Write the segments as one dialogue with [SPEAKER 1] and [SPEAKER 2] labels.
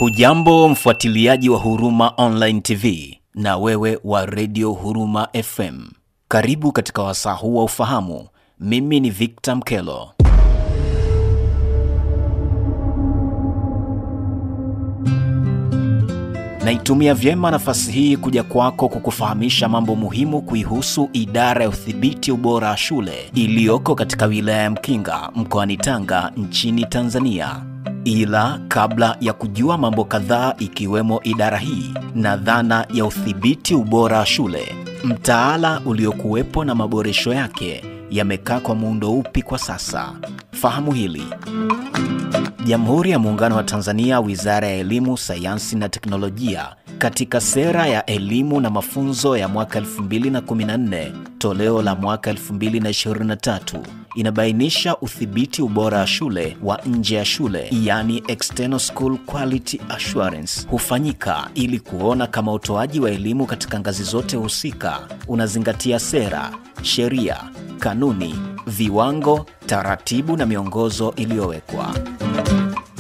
[SPEAKER 1] Hujambo mfuatiliaji wa Huruma Online TV na wewe wa Radio Huruma FM. Karibu katika wasaa huu wa ufahamu. Mimi ni Victor Mkelo. Naitumia vyema nafasi hii kuja kwako kukufahamisha mambo muhimu kuihusu idara ya udhibiti ubora wa shule iliyoko katika wilaya ya Mkinga mkoani Tanga nchini Tanzania. Ila kabla ya kujua mambo kadhaa ikiwemo idara hii na dhana ya udhibiti ubora wa shule, mtaala uliokuwepo na maboresho yake yamekaa kwa muundo upi kwa sasa? Fahamu hili. Jamhuri ya Muungano wa Tanzania, Wizara ya Elimu, Sayansi na Teknolojia, katika sera ya elimu na mafunzo ya mwaka 2014, toleo la mwaka 2023, inabainisha udhibiti ubora wa shule wa nje ya shule, yani External School Quality Assurance, hufanyika ili kuona kama utoaji wa elimu katika ngazi zote husika unazingatia sera, sheria, kanuni, viwango, taratibu na miongozo iliyowekwa.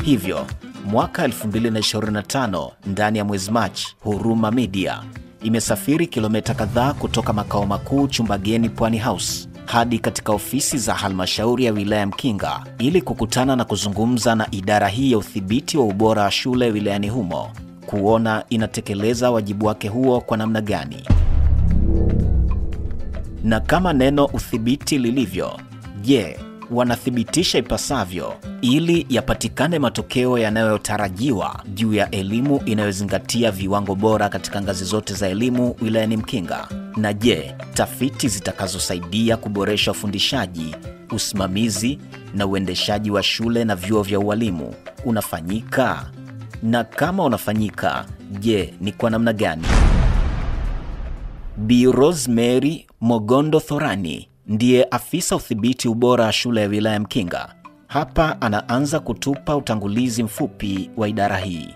[SPEAKER 1] Hivyo, mwaka 2025 ndani ya mwezi Machi, Huruma Media imesafiri kilomita kadhaa kutoka makao makuu Chumbageni Pwani House hadi katika ofisi za halmashauri ya wilaya Mkinga ili kukutana na kuzungumza na idara hii ya udhibiti wa ubora wa shule wilayani humo, kuona inatekeleza wajibu wake huo kwa namna gani. Na kama neno udhibiti lilivyo, je, wanathibitisha ipasavyo ili yapatikane matokeo yanayotarajiwa juu ya elimu inayozingatia viwango bora katika ngazi zote za elimu wilayani Mkinga? Na je, tafiti zitakazosaidia kuboresha ufundishaji, usimamizi na uendeshaji wa shule na vyuo vya ualimu unafanyika? Na kama unafanyika, je, ni kwa namna gani? Bi Rosemary Mogondo Thorani ndiye afisa udhibiti ubora wa shule ya wilaya Mkinga. Hapa anaanza kutupa utangulizi mfupi wa idara hii.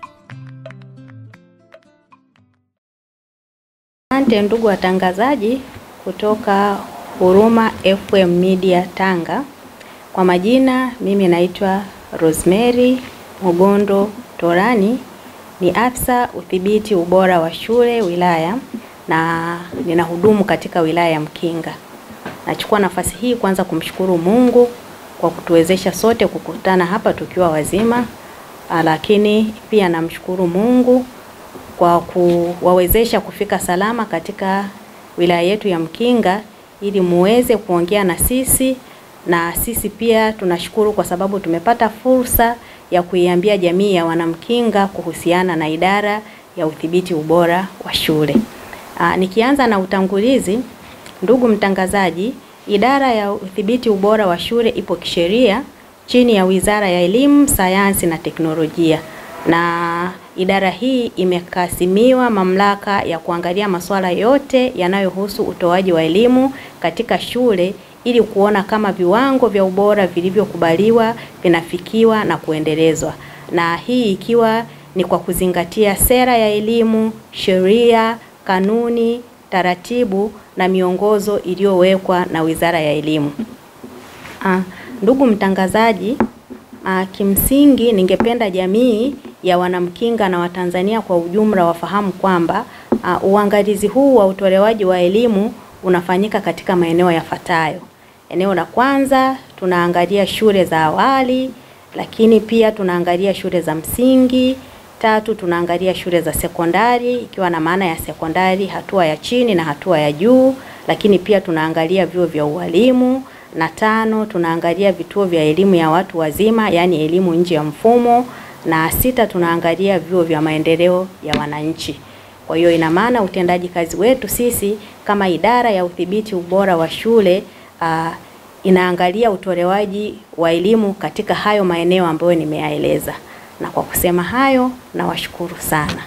[SPEAKER 2] Asante ndugu watangazaji kutoka Huruma FM Media Tanga. Kwa majina mimi naitwa Rosemary Mogondo Thorani, ni afisa udhibiti ubora wa shule wilaya na ninahudumu katika wilaya ya Mkinga. Nachukua nafasi hii kwanza kumshukuru Mungu kwa kutuwezesha sote kukutana hapa tukiwa wazima, lakini pia namshukuru Mungu kwa kuwawezesha kufika salama katika wilaya yetu ya Mkinga ili muweze kuongea na sisi, na sisi pia tunashukuru kwa sababu tumepata fursa ya kuiambia jamii ya wanamkinga kuhusiana na idara ya udhibiti ubora wa shule. Nikianza na utangulizi, ndugu mtangazaji, idara ya udhibiti ubora wa shule ipo kisheria chini ya Wizara ya Elimu, Sayansi na Teknolojia. Na idara hii imekasimiwa mamlaka ya kuangalia masuala yote yanayohusu utoaji wa elimu katika shule ili kuona kama viwango vya ubora vilivyokubaliwa vinafikiwa na kuendelezwa. Na hii ikiwa ni kwa kuzingatia sera ya elimu, sheria, kanuni, taratibu na miongozo iliyowekwa na Wizara ya Elimu. Ndugu mtangazaji, kimsingi ningependa jamii ya wanamkinga na Watanzania kwa ujumla wafahamu kwamba uangalizi huu wa utolewaji wa elimu unafanyika katika maeneo yafuatayo. Eneo la kwanza tunaangalia shule za awali, lakini pia tunaangalia shule za msingi. Tatu, tunaangalia shule za sekondari, ikiwa na maana ya sekondari hatua ya chini na hatua ya juu, lakini pia tunaangalia vyuo vya ualimu. Na tano, tunaangalia vituo vya elimu ya watu wazima, yani elimu nje ya mfumo. Na sita, tunaangalia vyuo vya maendeleo ya wananchi. Kwa hiyo ina maana utendaji kazi wetu sisi kama idara ya udhibiti ubora wa shule inaangalia utolewaji wa elimu katika hayo maeneo ambayo nimeyaeleza. Na kwa kusema hayo, nawashukuru sana.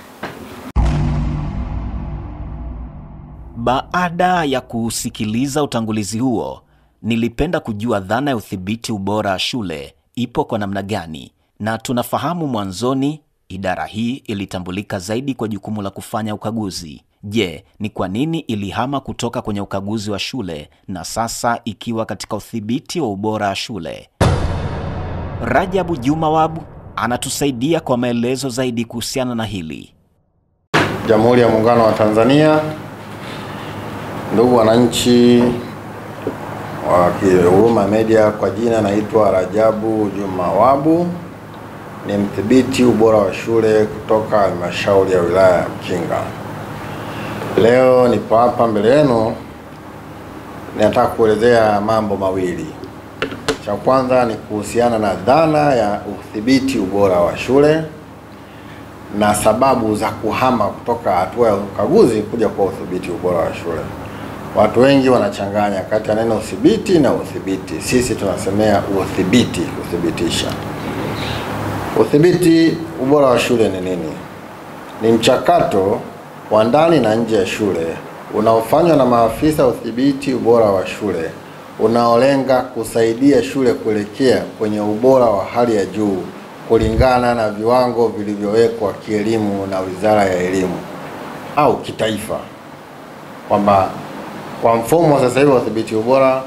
[SPEAKER 1] Baada ya kusikiliza utangulizi huo, nilipenda kujua dhana ya udhibiti ubora wa shule ipo kwa namna gani. Na tunafahamu mwanzoni idara hii ilitambulika zaidi kwa jukumu la kufanya ukaguzi. Je, ni kwa nini ilihama kutoka kwenye ukaguzi wa shule na sasa ikiwa katika udhibiti wa ubora wa shule? Rajabu Juma Wabu, anatusaidia kwa maelezo zaidi kuhusiana na hili.
[SPEAKER 3] Jamhuri ya Muungano wa Tanzania, ndugu wananchi wa Huruma Media, kwa jina naitwa Rajabu Juma Wabu, ni mdhibiti ubora wa shule kutoka Halmashauri ya Wilaya ya Mkinga. Leo nipo hapa mbele yenu, nataka kuelezea mambo mawili. Cha kwanza ni kuhusiana na dhana ya udhibiti ubora wa shule na sababu za kuhama kutoka hatua ya ukaguzi kuja kwa udhibiti ubora wa shule. Watu wengi wanachanganya kati ya neno udhibiti na udhibiti. Sisi tunasemea udhibiti, kuthibitisha. Udhibiti ubora wa shule ni nini? Ni mchakato wa ndani na nje ya shule unaofanywa na maafisa udhibiti ubora wa shule unaolenga kusaidia shule kuelekea kwenye ubora wa hali ya juu kulingana na viwango vilivyowekwa kielimu na Wizara ya Elimu au kitaifa. Kwamba kwa mfumo sasa hivi wa udhibiti ubora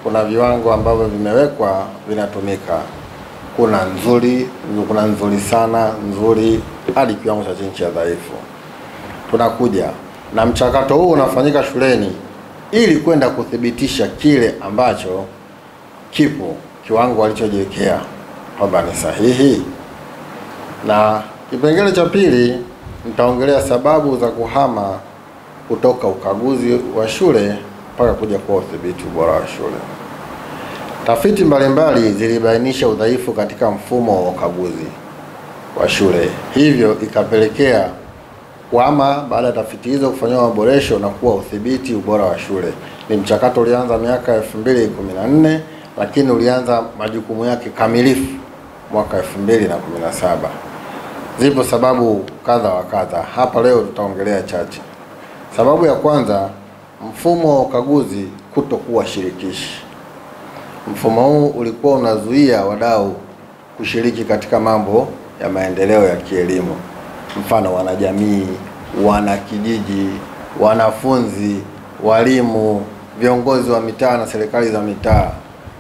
[SPEAKER 3] kuna viwango ambavyo vimewekwa vinatumika. Kuna nzuri, kuna nzuri sana, nzuri hadi kiwango cha chini cha dhaifu. Tunakuja na mchakato huu unafanyika shuleni ili kwenda kuthibitisha kile ambacho kipo kiwango walichojiwekea kwamba ni sahihi. Na kipengele cha pili nitaongelea sababu za kuhama kutoka ukaguzi wa shule mpaka kuja kwa udhibiti ubora wa shule. Tafiti mbalimbali zilibainisha udhaifu katika mfumo wa ukaguzi wa shule, hivyo ikapelekea kuhama baada ya tafiti hizo kufanywa maboresho na kuwa udhibiti ubora wa shule. Ni mchakato ulianza miaka 2014, lakini ulianza majukumu yake kamilifu mwaka 2017. Zipo sababu kadha wa kadha, hapa leo tutaongelea chache. Sababu ya kwanza, mfumo wa ukaguzi kutokuwa shirikishi. Mfumo huu ulikuwa unazuia wadau kushiriki katika mambo ya maendeleo ya kielimu. Mfano wanajamii, wanakijiji, wanafunzi, walimu, viongozi wa mitaa na serikali za mitaa.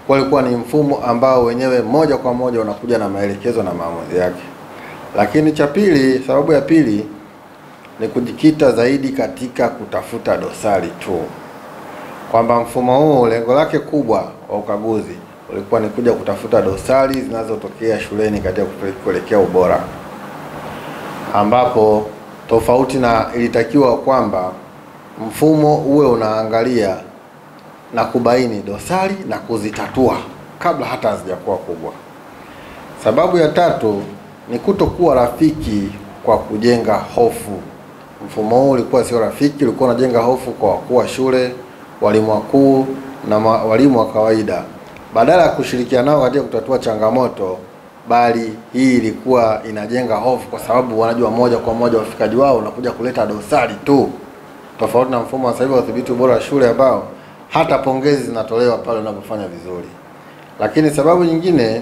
[SPEAKER 3] Kwa ilikuwa ni mfumo ambao wenyewe moja kwa moja unakuja na maelekezo na maamuzi yake. Lakini cha pili, sababu ya pili ni kujikita zaidi katika kutafuta dosari tu. Kwamba mfumo huu lengo lake kubwa wa ukaguzi ulikuwa ni kuja kutafuta dosari zinazotokea shuleni katika kuelekea ubora. Ambapo tofauti na ilitakiwa kwamba mfumo uwe unaangalia na kubaini dosari na kuzitatua kabla hata hazijakuwa kubwa. Sababu ya tatu ni kutokuwa rafiki kwa kujenga hofu. Mfumo huu ulikuwa sio rafiki, ulikuwa unajenga hofu kwa wakuu wa shule, walimu wakuu na walimu wa kawaida. Badala ya kushirikiana nao katika kutatua changamoto, bali hii ilikuwa inajenga hofu kwa sababu wanajua moja kwa moja wafikaji wao unakuja kuleta dosari tu. Tofauti na mfumo wa sasa hivi wa udhibiti ubora wa shule ambao hata pongezi zinatolewa pale unapofanya vizuri. Lakini sababu nyingine,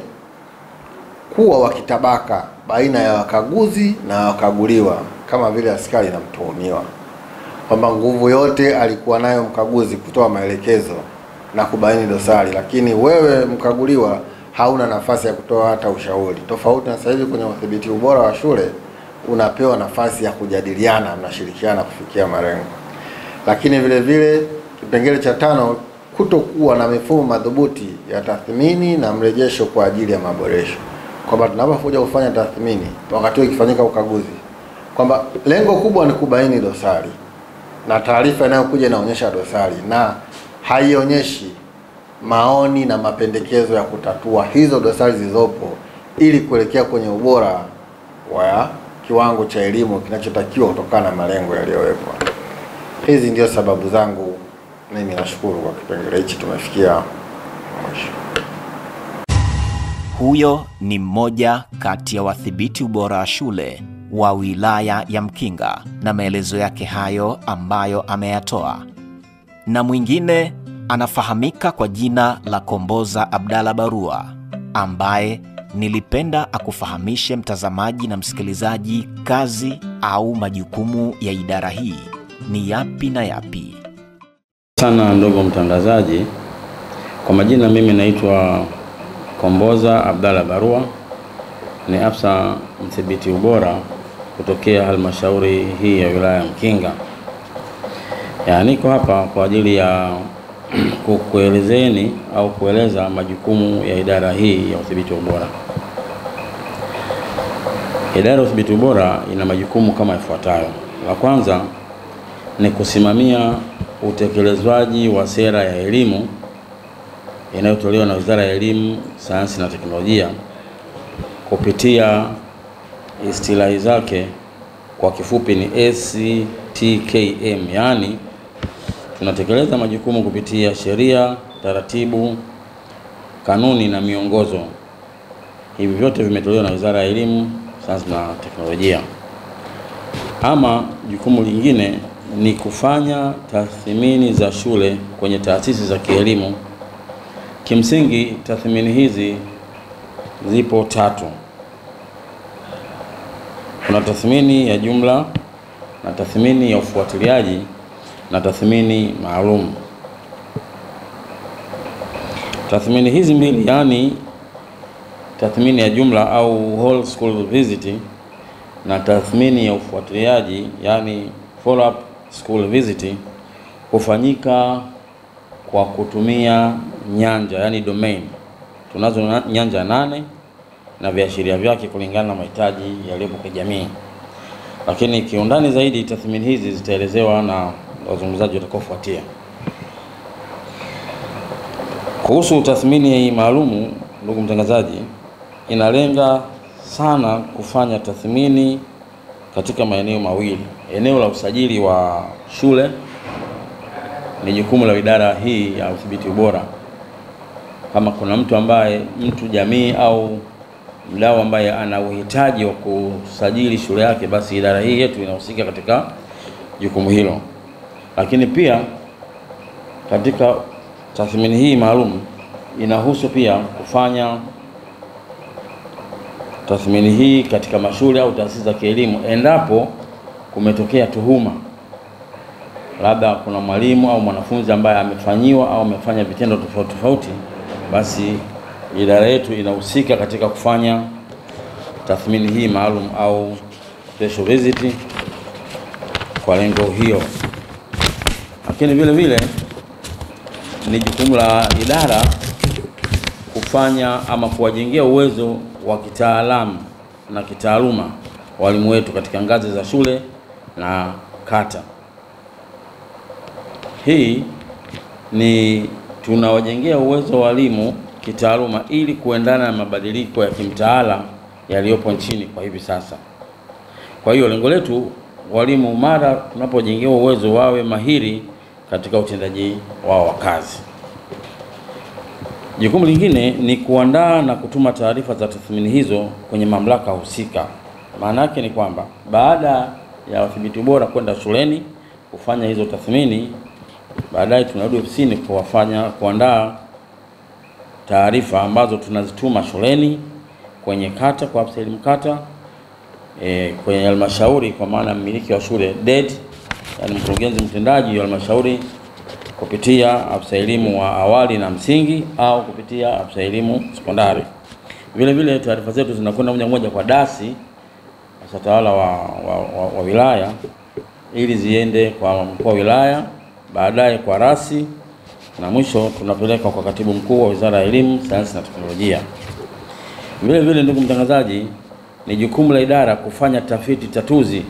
[SPEAKER 3] kuwa wakitabaka baina ya wakaguzi na wakaguliwa, kama vile askari na mtuhumiwa. Kwamba nguvu yote alikuwa nayo mkaguzi kutoa maelekezo na kubaini dosari, lakini wewe mkaguliwa hauna nafasi ya kutoa hata ushauri. Tofauti na sasa hivi kwenye udhibiti ubora wa shule unapewa nafasi ya kujadiliana, mnashirikiana kufikia malengo. Lakini vile vile kipengele cha tano, kutokuwa na mifumo madhubuti ya tathmini na mrejesho kwa ajili ya maboresho. Kwamba tunapokuja kufanya tathmini wakati ikifanyika ukaguzi, kwamba lengo kubwa ni kubaini dosari na taarifa inayokuja inaonyesha dosari na haionyeshi maoni na mapendekezo ya kutatua hizo dosari zilizopo ili kuelekea kwenye ubora wa kiwango cha elimu kinachotakiwa kutokana na malengo yaliyowekwa. Hizi ndio sababu zangu. Mimi nashukuru kwa kipengele hichi tumefikia mwisho.
[SPEAKER 1] Huyo ni mmoja kati ya wadhibiti ubora wa shule wa wilaya ya Mkinga na maelezo yake hayo ambayo ameyatoa. Na mwingine anafahamika kwa jina la Komboza Abdalla Barua, ambaye nilipenda akufahamishe mtazamaji na msikilizaji kazi au majukumu ya idara hii ni yapi na yapi.
[SPEAKER 4] Sana ndugu mtangazaji, kwa majina mimi naitwa Komboza Abdalla Barua, ni afisa mdhibiti ubora kutokea halmashauri hii ya wilaya ya Mkinga. Niko hapa kwa ajili ya kukuelezeni au kueleza majukumu ya idara hii ya udhibiti ubora. Idara ya udhibiti ubora ina majukumu kama ifuatayo. La kwanza ni kusimamia utekelezwaji wa sera ya elimu inayotolewa na Wizara ya Elimu, Sayansi na Teknolojia kupitia istilahi zake, kwa kifupi ni STKM. Yani tunatekeleza majukumu kupitia sheria, taratibu, kanuni na miongozo. Hivi vyote vimetolewa na Wizara ya Elimu, Sayansi na Teknolojia. Ama jukumu lingine ni kufanya tathmini za shule kwenye taasisi za kielimu. Kimsingi tathmini hizi zipo tatu. Kuna tathmini ya jumla na tathmini ya ufuatiliaji na tathmini maalum. Tathmini hizi mbili, yani tathmini ya jumla au whole school visit na tathmini ya ufuatiliaji, yani follow up school visit, hufanyika kwa kutumia nyanja, yani domain. Tunazo nyanja 8 na viashiria vyake kulingana na mahitaji yaliyopo kwa jamii. Lakini kiundani zaidi tathmini hizi zitaelezewa na wazungumzaji watakaofuatia. Kuhusu tathmini maalumu, ndugu mtangazaji, inalenga sana kufanya tathmini katika maeneo mawili. Eneo la usajili wa shule ni jukumu la idara hii ya udhibiti ubora. Kama kuna mtu ambaye, mtu jamii au mdau ambaye ana uhitaji wa kusajili shule yake, basi idara hii yetu inahusika katika jukumu hilo. Lakini pia katika tathmini hii maalum inahusu pia kufanya tathmini hii katika mashule au taasisi za kielimu endapo kumetokea tuhuma, labda kuna mwalimu au mwanafunzi ambaye amefanyiwa au amefanya vitendo tofauti tofauti, basi idara yetu inahusika katika kufanya tathmini hii maalum au special visit kwa lengo hiyo. Lakini vile vile ni jukumu la idara kufanya ama kuwajengea uwezo wa kitaalamu na kitaaluma walimu wetu katika ngazi za shule na kata. Hii ni tunawajengea uwezo wa walimu kitaaluma ili kuendana na mabadiliko ya kimtaala yaliyopo nchini kwa hivi sasa. Kwa hiyo lengo letu, walimu mara tunapojengewa uwezo wawe mahiri katika utendaji wao wa kazi. Jukumu lingine ni kuandaa na kutuma taarifa za tathmini hizo kwenye mamlaka husika. Maana yake ni kwamba baada ya udhibiti ubora kwenda shuleni kufanya hizo tathmini, baadaye tunarudi ofisini kuandaa taarifa ambazo tunazituma shuleni, kwenye kata kwa afisa elimu kata, kwenye halmashauri kwa maana mmiliki wa shule DED, yani mkurugenzi mtendaji wa halmashauri, kupitia afisa elimu wa awali na msingi au kupitia afisa elimu sekondari. Vile vile taarifa zetu zinakwenda moja moja kwa dasi, afisa tawala wa wilaya, ili ziende kwa mkuu wa wilaya, baadaye kwa rasi, na mwisho tunapeleka kwa katibu mkuu wa Wizara ya Elimu, Sayansi na Teknolojia. Vile vile, ndugu mtangazaji, ni jukumu la idara kufanya tafiti tatuzi,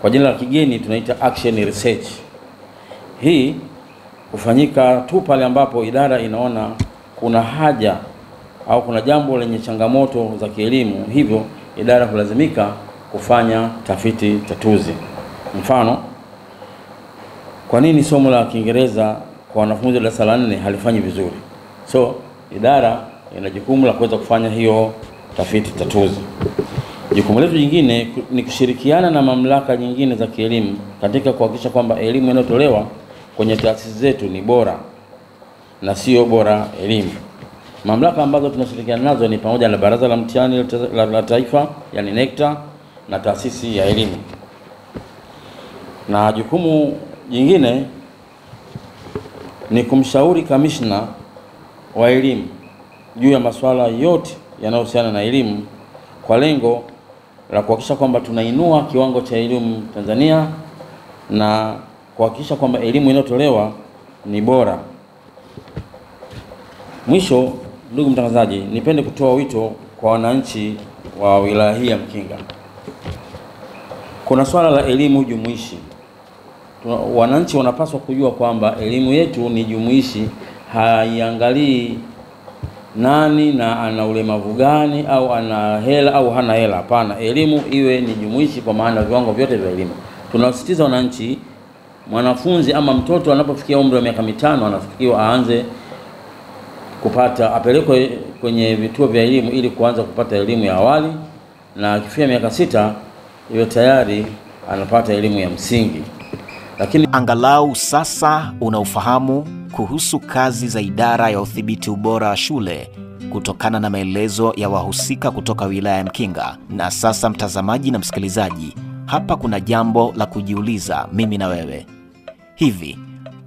[SPEAKER 4] kwa jina la kigeni tunaita action research. Hii hufanyika tu pale ambapo idara inaona kuna haja au kuna jambo lenye changamoto za kielimu, hivyo idara hulazimika kufanya tafiti tatuzi. Mfano, kwa nini somo la Kiingereza kwa wanafunzi wa darasa la 4 halifanyi vizuri? So idara ina jukumu la kuweza kufanya hiyo tafiti tatuzi. Jukumu letu jingine ni kushirikiana na mamlaka nyingine za kielimu katika kuhakikisha kwamba elimu inayotolewa kwenye taasisi zetu ni bora na sio bora elimu. Mamlaka ambazo tunashirikiana nazo ni pamoja na Baraza la Mtihani la Taifa, yani NECTA, na taasisi ya elimu. Na jukumu jingine ni kumshauri kamishna wa elimu juu ya masuala yote yanayohusiana na elimu kwa lengo la kuhakikisha kwamba tunainua kiwango cha elimu Tanzania na kuhakikisha kwamba elimu inayotolewa ni bora. Mwisho, ndugu mtangazaji, nipende kutoa wito kwa wananchi wa wilaya hii ya Mkinga. Kuna swala la elimu jumuishi. Wananchi wanapaswa kujua kwamba elimu yetu ni jumuishi, haiangalii nani na ana ulemavu gani au ana hela au hana hela. Hapana, elimu iwe ni jumuishi kwa maana viwango vyote vya elimu. Tunasisitiza wananchi, mwanafunzi ama mtoto anapofikia umri wa miaka 5 anafikiwa aanze kupata, apelekwe kwenye vituo vya elimu ili kuanza kupata elimu ya awali, na akifika miaka 6 iwe tayari anapata elimu ya msingi. Lakini
[SPEAKER 1] angalau sasa unaufahamu kuhusu kazi za idara ya udhibiti ubora wa shule kutokana na maelezo ya wahusika kutoka wilaya ya Mkinga. Na sasa mtazamaji na msikilizaji, hapa kuna jambo la kujiuliza mimi na wewe. Hivi,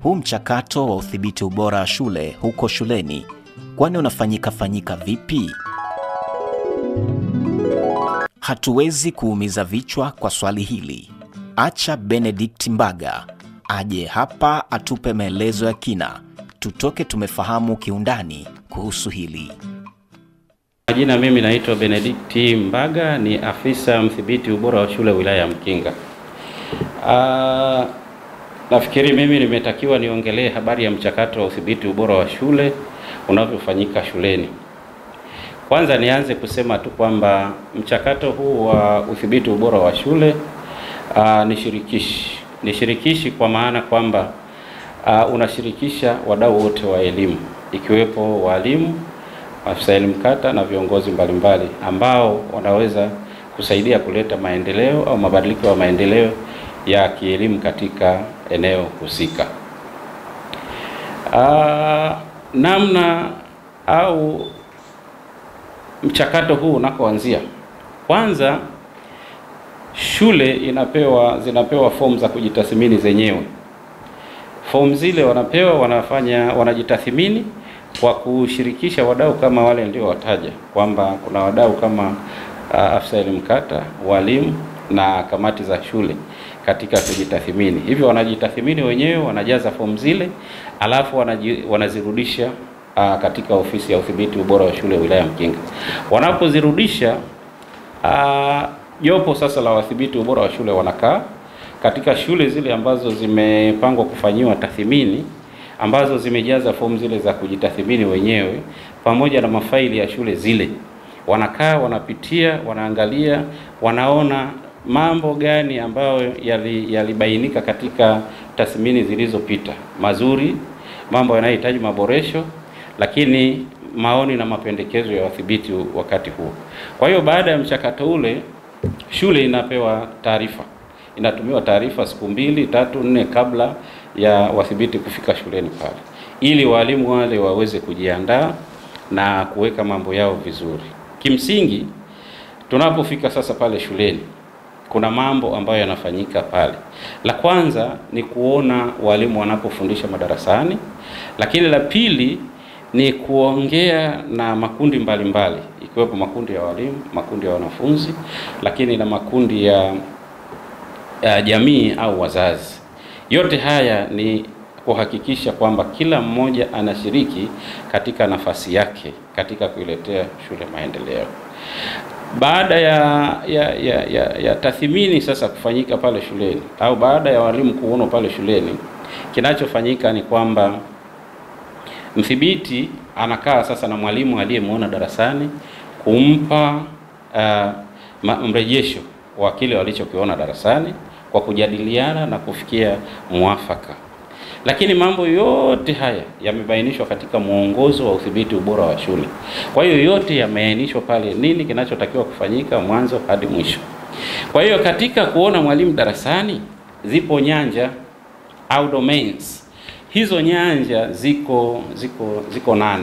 [SPEAKER 1] huu mchakato wa udhibiti ubora wa shule huko shuleni, kwani unafanyika vipi? Hatuwezi kuumiza vichwa kwa swali hili. Acha Benedict Mbaga aje hapa atupe maelezo ya kina, tutoke tumefahamu kiundani kuhusu hili.
[SPEAKER 5] Majina, mimi naitwa Benedict Mbaga, ni afisa mdhibiti ubora wa shule wilaya ya Mkinga. Nafikiri mimi nimetakiwa niongelee habari ya mchakato wa udhibiti ubora wa shule unavyofanyika shuleni. Kwanza nianze kusema tu kwamba mchakato huu wa udhibiti ubora wa shule ni shirikishi. Ni shirikishi kwa maana kwamba unashirikisha wadau wote wa elimu, ikiwepo walimu, afisa elimu kata na viongozi mbalimbali ambao wanaweza kusaidia kuleta maendeleo au mabadiliko ya maendeleo ya kielimu katika eneo husika. Namna au mchakato huu unakoanzia, kwanza shule zinapewa fomu za kujitathmini zenyewe. Fomu zile wanapewa, wanajitathmini kwa kushirikisha wadau kama wale ndio wataja kwamba kuna wadau kama afisa elimu kata, walimu na kamati za shule katika kujitathmini. Hivyo wanajitathmini wenyewe, wanajaza fomu zile, alafu wanazirudisha katika ofisi ya udhibiti ubora wa shule wilaya Mkinga. Wanapozirudisha, jopo sasa la wadhibiti ubora wa shule wanakaa katika shule zile ambazo zimepangwa kufanyiwa tathmini, ambazo zimejaza fomu zile za kujitathmini wenyewe pamoja na mafaili ya shule zile. Wanakaa, wanapitia, wanaangalia, wanaona mambo gani ambayo yalibainika katika tathmini zilizopita, mazuri, mambo yanayohitaji maboresho, lakini maoni na mapendekezo ya wadhibiti wakati huo. Kwa hiyo baada ya mchakato ule, shule inapewa taarifa. Inatumiwa taarifa siku 2, 3, 4 kabla ya wadhibiti kufika shuleni pale, ili walimu wale waweze kujiandaa na kuweka mambo yao vizuri. Kimsingi tunapofika sasa pale shuleni, kuna mambo ambayo yanafanyika pale. La kwanza ni kuona walimu wanapofundisha madarasani, lakini la pili ni kuongea na makundi mbalimbali, ikiwepo makundi ya walimu, makundi ya wanafunzi, lakini na makundi ya jamii au wazazi. Yote haya ni kuhakikisha kwamba kila mmoja anashiriki katika nafasi yake katika kuiletea shule maendeleo. Baada ya tathmini sasa kufanyika pale shuleni, au baada ya walimu kuona pale shuleni, kinachofanyika ni kwamba mdhibiti anakaa sasa na mwalimu aliyemuona darasani kumpa mrejesho wa kile walichokiona darasani kwa kujadiliana na kufikia muafaka. Lakini mambo yote haya yamebainishwa katika mwongozo wa udhibiti ubora wa shule. Kwa hiyo yote yameainishwa pale, nini kinachotakiwa kufanyika mwanzo hadi mwisho. Kwa hiyo katika kuona mwalimu darasani zipo nyanja au domains. Hizo nyanja ziko 8,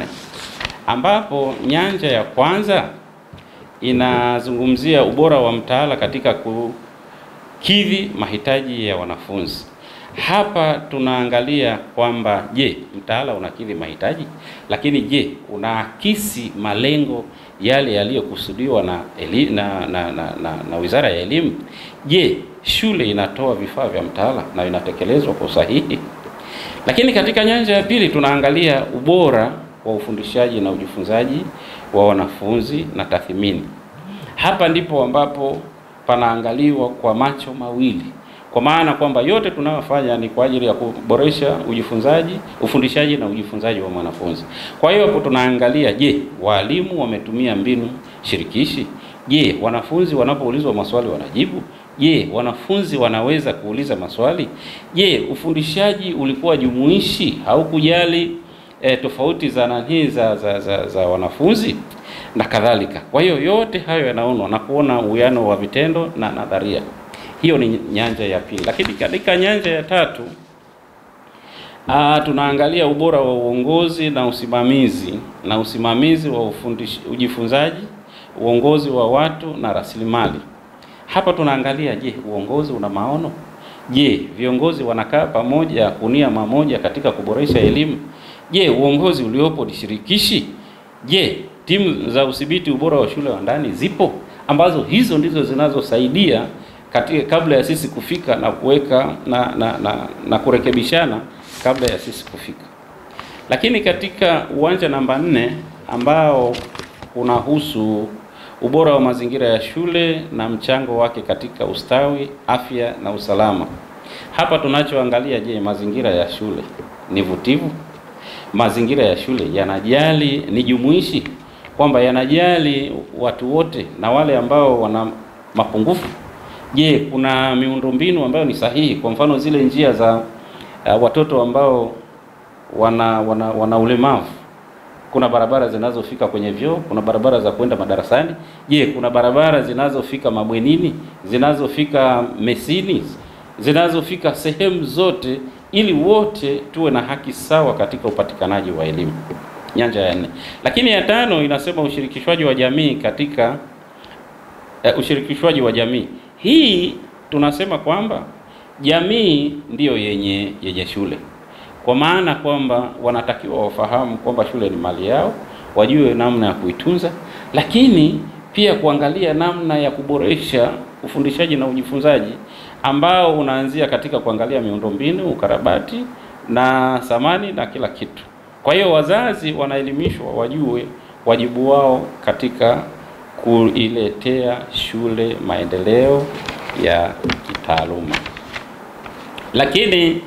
[SPEAKER 5] ambapo nyanja ya kwanza inazungumzia ubora wa mtaala katika kukidhi mahitaji ya wanafunzi, Hapa tunaangalia kwamba je, mtaala unakidhi mahitaji, lakini je, unaakisi malengo yale yaliyokusudiwa na Wizara ya Elimu? Je, shule inatoa vifaa vya mtaala na inatekelezwa kwa usahihi? Lakini katika nyanja ya pili tunaangalia ubora wa ufundishaji na ujifunzaji wa wanafunzi na tathmini. Hapa ndipo ambapo panaangaliwa kwa macho mawili, kwa maana kwamba yote tunayofanya ni kwa ajili ya kuboresha ujifunzaji, ufundishaji na ujifunzaji wa mwanafunzi. Kwa hiyo hapo tunaangalia, je, walimu wametumia mbinu shirikishi? Je, wanafunzi wanapoulizwa maswali wanajibu? Je, wanafunzi wanaweza kuuliza maswali? Je, ufundishaji ulikuwa jumuishi, haukujali tofauti za nani za wanafunzi na kadhalika. Kwa hiyo yote hayo yanaonwa na kuona uwiano wa vitendo na nadharia. Hiyo ni nyanja ya pili. Lakini katika nyanja ya tatu tunaangalia ubora wa uongozi na usimamizi, wa ujifunzaji, uongozi wa watu na rasilimali. Hapa tunaangalia, je, uongozi una maono? Je, viongozi wanakaa pamoja kunia mamoja katika kuboresha elimu? Je, uongozi uliopo ni shirikishi? Je, timu za udhibiti ubora wa shule wa ndani zipo, ambazo hizo ndizo zinazosaidia katika kabla ya sisi kufika na kuweka na kurekebishana kabla ya sisi kufika. Lakini katika uwanja namba 4 ambao unahusu ubora wa mazingira ya shule na mchango wake katika ustawi, afya na usalama. Hapa tunachoangalia, je, mazingira ya shule ni vutivu? Mazingira ya shule yanajali, ni jumuishi, kwamba yanajali watu wote na wale ambao wana mapungufu? Je, kuna miundombinu ambayo ni sahihi? Kwa mfano zile njia za watoto ambao wana ulemavu, kuna barabara zinazofika kwenye vyoo, kuna barabara za kwenda madarasani. Je, kuna barabara zinazofika mabwenini, zinazofika mesini, zinazofika sehemu zote, ili wote tuwe na haki sawa katika upatikanaji wa elimu. Nyanja ya 4. Lakini ya 5 inasema ushirikishwaji wa jamii katika ushirikishwaji wa jamii. Hii tunasema kwamba jamii ndiyo yenye shule. Kwa maana kwamba wanatakiwa wafahamu kwamba shule ni mali yao, wajue namna ya kuitunza, lakini pia kuangalia namna ya kuboresha ufundishaji na ujifunzaji ambao unaanzia katika kuangalia miundombinu, ukarabati na samani na kila kitu. Kwa hiyo wazazi wanaelimishwa wajue wajibu wao katika kuiletea shule maendeleo ya kitaaluma. Lakini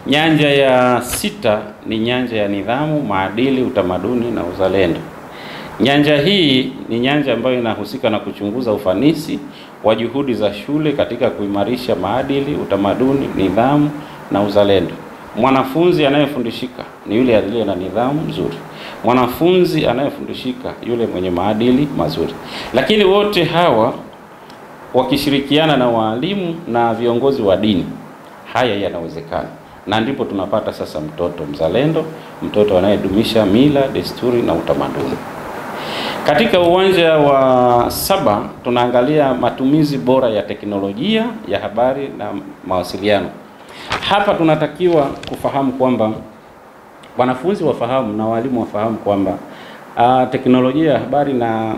[SPEAKER 5] nyanja ya 6 ni nyanja ya nidhamu, maadili, utamaduni na uzalendo. Nyanja hii ni nyanja ambayo inahusika na kuchunguza ufanisi wa juhudi za shule katika kuimarisha maadili, utamaduni, nidhamu na uzalendo. Mwanafunzi anayefundishika ni yule aliye na nidhamu nzuri. Mwanafunzi anayefundishika yule mwenye maadili mazuri. Lakini wote hawa wakishirikiana na walimu na viongozi wa dini, haya yanawezekana. Na ndipo tunapata sasa mtoto mzalendo, mtoto anayedumisha mila, desturi na utamaduni. Katika uwanja wa 7 tunaangalia matumizi bora ya teknolojia ya habari na mawasiliano. Hapa tunatakiwa kufahamu kwamba wanafunzi wafahamu na walimu wafahamu kwamba teknolojia ya habari na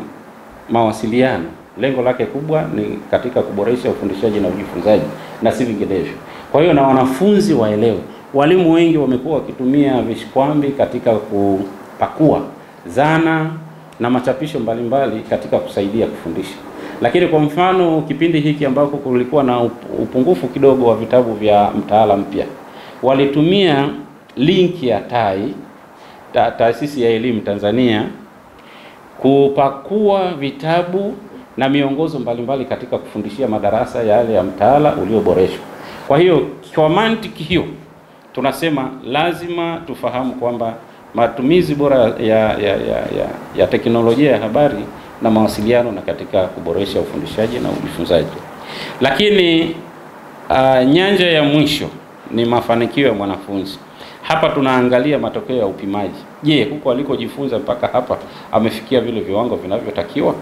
[SPEAKER 5] mawasiliano lengo lake kubwa ni katika kuboresha ufundishaji na ujifunzaji na si vinginevyo. Kwa hiyo na wanafunzi waelewe. Walimu wengi wamekuwa wakitumia vishikwambi katika kupakua zana na machapisho mbalimbali katika kusaidia kufundisha. Lakini kwa mfano kipindi hiki ambako kulikuwa na upungufu kidogo wa vitabu vya mtaala mpya, walitumia link ya TAI, Taasisi ya Elimu Tanzania, kupakua vitabu na miongozo mbalimbali katika kufundishia madarasa yale ya mtaala ulioboreshwa. Kwa hiyo kwa mantiki hiyo tunasema lazima tufahamu kwamba matumizi bora ya teknolojia ya habari na mawasiliano na katika kuboresha ufundishaji na ujifunzaji. Lakini nyanja ya mwisho ni mafanikio ya mwanafunzi. Hapa tunaangalia matokeo ya upimaji. Je, huko alikojifunza mpaka hapa amefikia vile viwango vinavyotakiwa?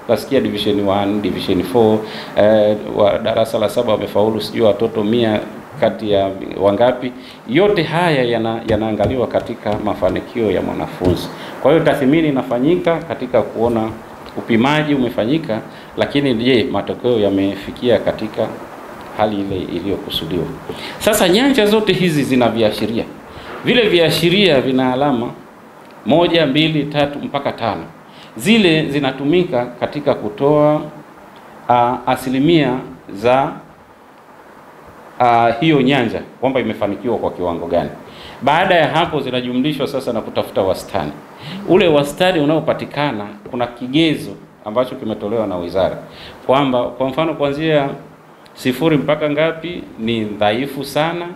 [SPEAKER 5] Nasikia division 1, division 4, wa darasa la 7 wamefaulu sijui watoto 100 kati ya wangapi. Yote haya yanaangaliwa katika mafanikio ya mwanafunzi. Kwa hiyo tathmini inafanyika katika kuona upimaji umefanyika, lakini je, matokeo yamefikia katika hali ile iliyokusudiwa. Sasa nyanja zote hizi zina viashiria. Vile viashiria vina alama 1, 2, 3 mpaka 5. Zile zinatumika katika kutoa asilimia za hiyo nyanja kwamba imefanikiwa kwa kiwango gani. Baada ya hapo zinajumlishwa sasa na kutafuta wastani. Ule wastani unaopatikana, kuna kigezo ambacho kimetolewa na wizara kwamba kwa mfano kuanzia 0 mpaka ngapi ni dhaifu sana,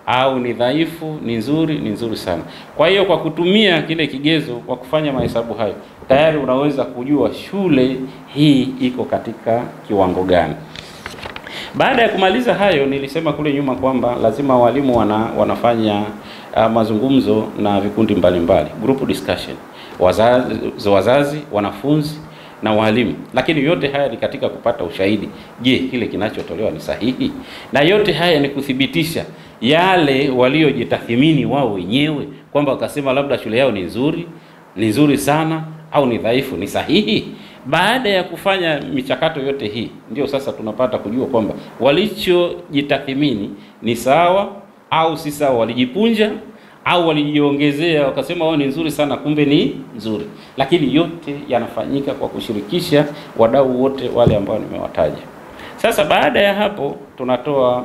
[SPEAKER 5] au ni dhaifu, ni nzuri, ni nzuri sana. Kwa hiyo kwa kutumia kile kigezo, kwa kufanya mahesabu hayo, tayari unaweza kujua shule hii iko katika kiwango gani. Baada ya kumaliza hayo, nilisema kule nyuma kwamba lazima walimu wanafanya mazungumzo na vikundi mbalimbali, group discussion, wazazi, wanafunzi na walimu. Lakini yote haya ni katika kupata ushahidi. Je, kile kinachotolewa ni sahihi? Na yote haya ni kuthibitisha yale waliojitathmini wao wenyewe, kwamba wakasema labda shule yao ni nzuri, ni nzuri sana au ni dhaifu, ni sahihi. Baada ya kufanya michakato yote hii, ndio sasa tunapata kujua kwamba walichojitathmini ni sawa au si sawa, walijipunja au walijiongezea wakasema wao ni nzuri sana, kumbe ni nzuri. Lakini yote yanafanyika kwa kushirikisha wadau wote wale ambao nimewataja. Sasa baada ya hapo tunatoa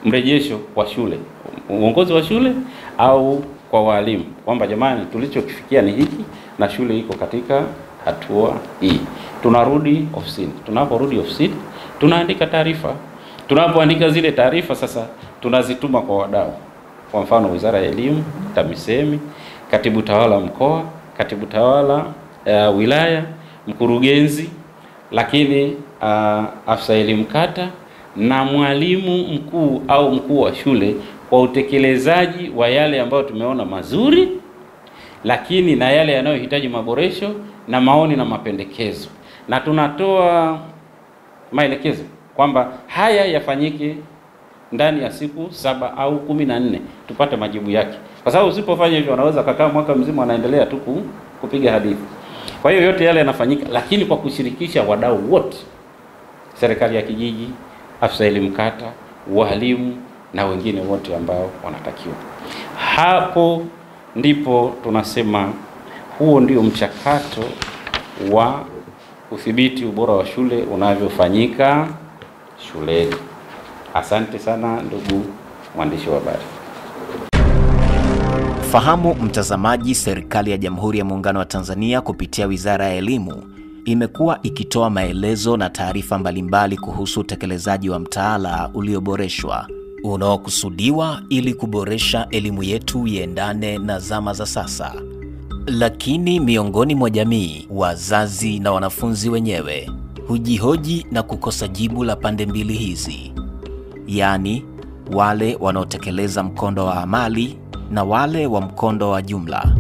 [SPEAKER 5] mrejesho kwa shule, uongozi wa shule au kwa walimu, kwamba jamani, tulichokifikia ni hiki na shule iko katika hatua hii. Tunarudi ofisini. Tunaporudi ofisini tunaandika taarifa. Tunapoandika zile taarifa sasa tunazituma kwa wadau. Kwa mfano Wizara ya Elimu, TAMISEMI, Katibu Tawala Mkoa, Katibu Tawala Wilaya, mkurugenzi, lakini afisa elimu kata na mwalimu mkuu au mkuu wa shule, kwa utekelezaji wa yale ambayo tumeona mazuri, lakini na yale yanayohitaji maboresho na maoni na mapendekezo. Na tunatoa maelekezo kwamba haya yafanyike ndani ya siku 7 au 14 tupate majibu yake. Kwa sababu usipofanya hivyo wanaweza kukaa mwaka mzima wanaendelea tu kupiga hadithi. Kwa hiyo yote yale yanafanyika, lakini kwa kushirikisha wadau wote, serikali ya kijiji, afisa elimu kata, walimu na wengine wote ambao wanatakiwa. Hapo ndipo tunasema huo ndio mchakato wa udhibiti ubora wa shule unavyofanyika shuleni. Asante sana ndugu mwandishi wa habari.
[SPEAKER 1] Fahamu mtazamaji, serikali ya Jamhuri ya Muungano wa Tanzania kupitia Wizara ya Elimu imekuwa ikitoa maelezo na taarifa mbalimbali kuhusu utekelezaji wa mtaala ulioboreshwa unaokusudiwa ili kuboresha elimu yetu iendane na zama za sasa. Lakini miongoni mwa jamii, wazazi na wanafunzi wenyewe hujihoji na kukosa jibu la pande mbili hizi, yaani wale wanaotekeleza mkondo wa amali na wale wa mkondo wa jumla.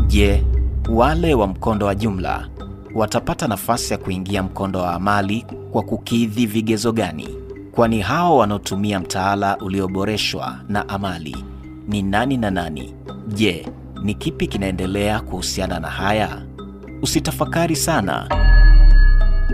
[SPEAKER 1] Je, wale wa mkondo wa jumla watapata nafasi ya kuingia mkondo wa amali kwa kukidhi vigezo gani? Kwani hao wanaotumia mtaala ulioboreshwa na amali ni nani na nani? Je, ni kipi kinaendelea kuhusiana na haya? Usitafakari sana.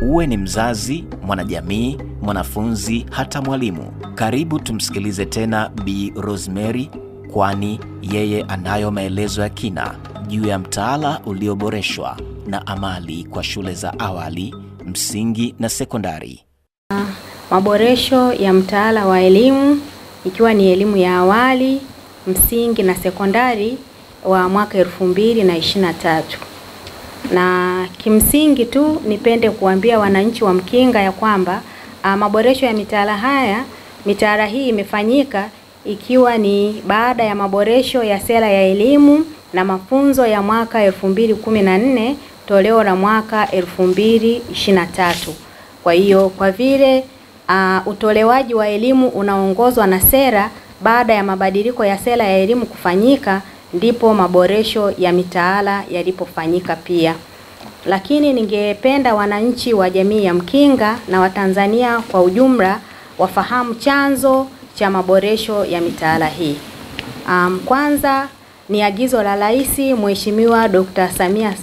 [SPEAKER 1] Uwe ni mzazi, mwanajamii, mwanafunzi, hata mwalimu. Karibu tumsikilize tena Bi Rosemary, kwani yeye anayo maelezo ya kina juu ya mtaala ulioboreshwa na amali kwa shule za awali, msingi na sekondari.
[SPEAKER 2] Maboresho ya mtaala wa elimu ikiwa ni elimu ya awali, msingi na sekondari wa mwaka 2023. Na kimsingi tu nipende kuambia wananchi wa Mkinga ya kwamba maboresho ya mitaala haya, mitaala hii imefanyika ikiwa ni baada ya maboresho ya sera ya elimu na mafunzo ya mwaka 2014 toleo la mwaka 2023. Kwa hiyo kwa vile utolewaji wa elimu unaongozwa na sera, baada ya mabadiliko ya sera ya elimu kufanyika ndipo maboresho ya mitaala yalipofanyika pia. Lakini ningependa wananchi wa jamii ya Mkinga na Watanzania kwa ujumla wafahamu chanzo cha maboresho ya mitaala hii. Kwanza ni agizo la Rais Mheshimiwa Dr. Samia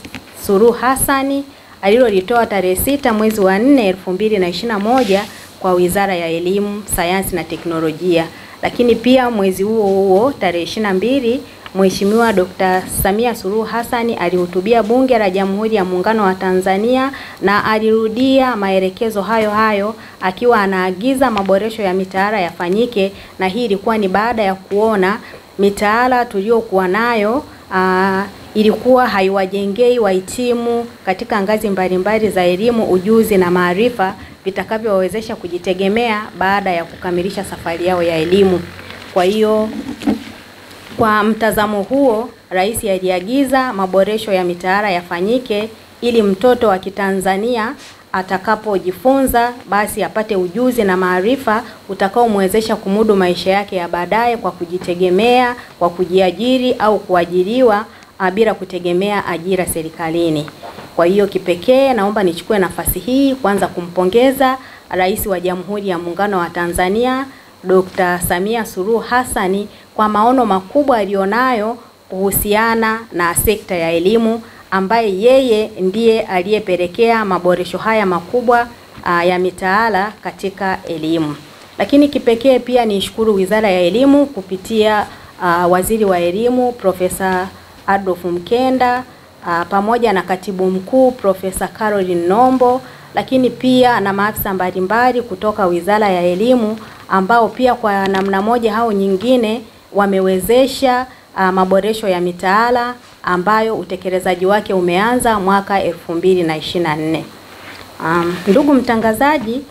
[SPEAKER 2] Suluhu Hassan alilolitoa tarehe 6 mwezi wa 4 2021 kwa Wizara ya Elimu, Sayansi na Teknolojia. Lakini pia mwezi huo huo tarehe 22 Mheshimiwa Dr. Samia Suluhu Hassan alihutubia Bunge la Jamhuri ya Muungano wa Tanzania na alirudia maelekezo hayo hayo akiwa anaagiza maboresho ya mitaala yafanyike, na hii ilikuwa ni baada ya kuona mitaala tuliyokuwa nayo ilikuwa haiwajengei wahitimu katika ngazi mbalimbali za elimu ujuzi na maarifa vitakavyowawezesha kujitegemea baada ya kukamilisha safari yao ya elimu. Kwa hiyo kwa mtazamo huo, Rais aliagiza maboresho ya mitaala yafanyike ili mtoto wa Kitanzania atakapojifunza basi apate ujuzi na maarifa utakaomwezesha kumudu maisha yake ya baadaye kwa kujitegemea, kwa kujiajiri au kuajiriwa bila kutegemea ajira serikalini. Kwa hiyo kipekee naomba nichukue nafasi hii kwanza kumpongeza Rais wa Jamhuri ya Muungano wa Tanzania Dr. Samia Suluhu Hassan kwa maono makubwa alionayo kuhusiana na sekta ya elimu, ambaye yeye ndiye aliyepelekea maboresho haya makubwa ya mitaala katika elimu. Lakini kipekee pia nishukuru Wizara ya Elimu kupitia Waziri wa Elimu Profesa Adolf Mkenda pamoja na Katibu Mkuu Profesa Caroline Nombo, lakini pia na maafisa mbalimbali kutoka Wizara ya Elimu ambao pia kwa namna moja au nyingine wamewezesha maboresho ya mitaala ambayo utekelezaji wake umeanza mwaka 2024. Ndugu mtangazaji,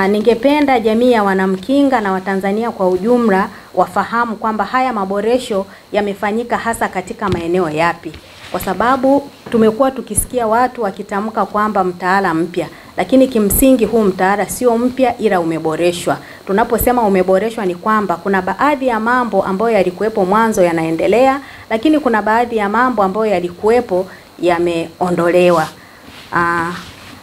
[SPEAKER 2] ningependa jamii ya Wanamkinga na Watanzania kwa ujumla wafahamu kwamba haya maboresho yamefanyika hasa katika maeneo yapi, kwa sababu tumekuwa tukisikia watu wakitamka kwamba mtaala mpya, lakini kimsingi huu mtaala sio mpya ila umeboreshwa. Tunaposema umeboreshwa ni kwamba kuna baadhi ya mambo ambayo yalikuwepo mwanzo yanaendelea, lakini kuna baadhi ya mambo ambayo yalikuwepo yameondolewa.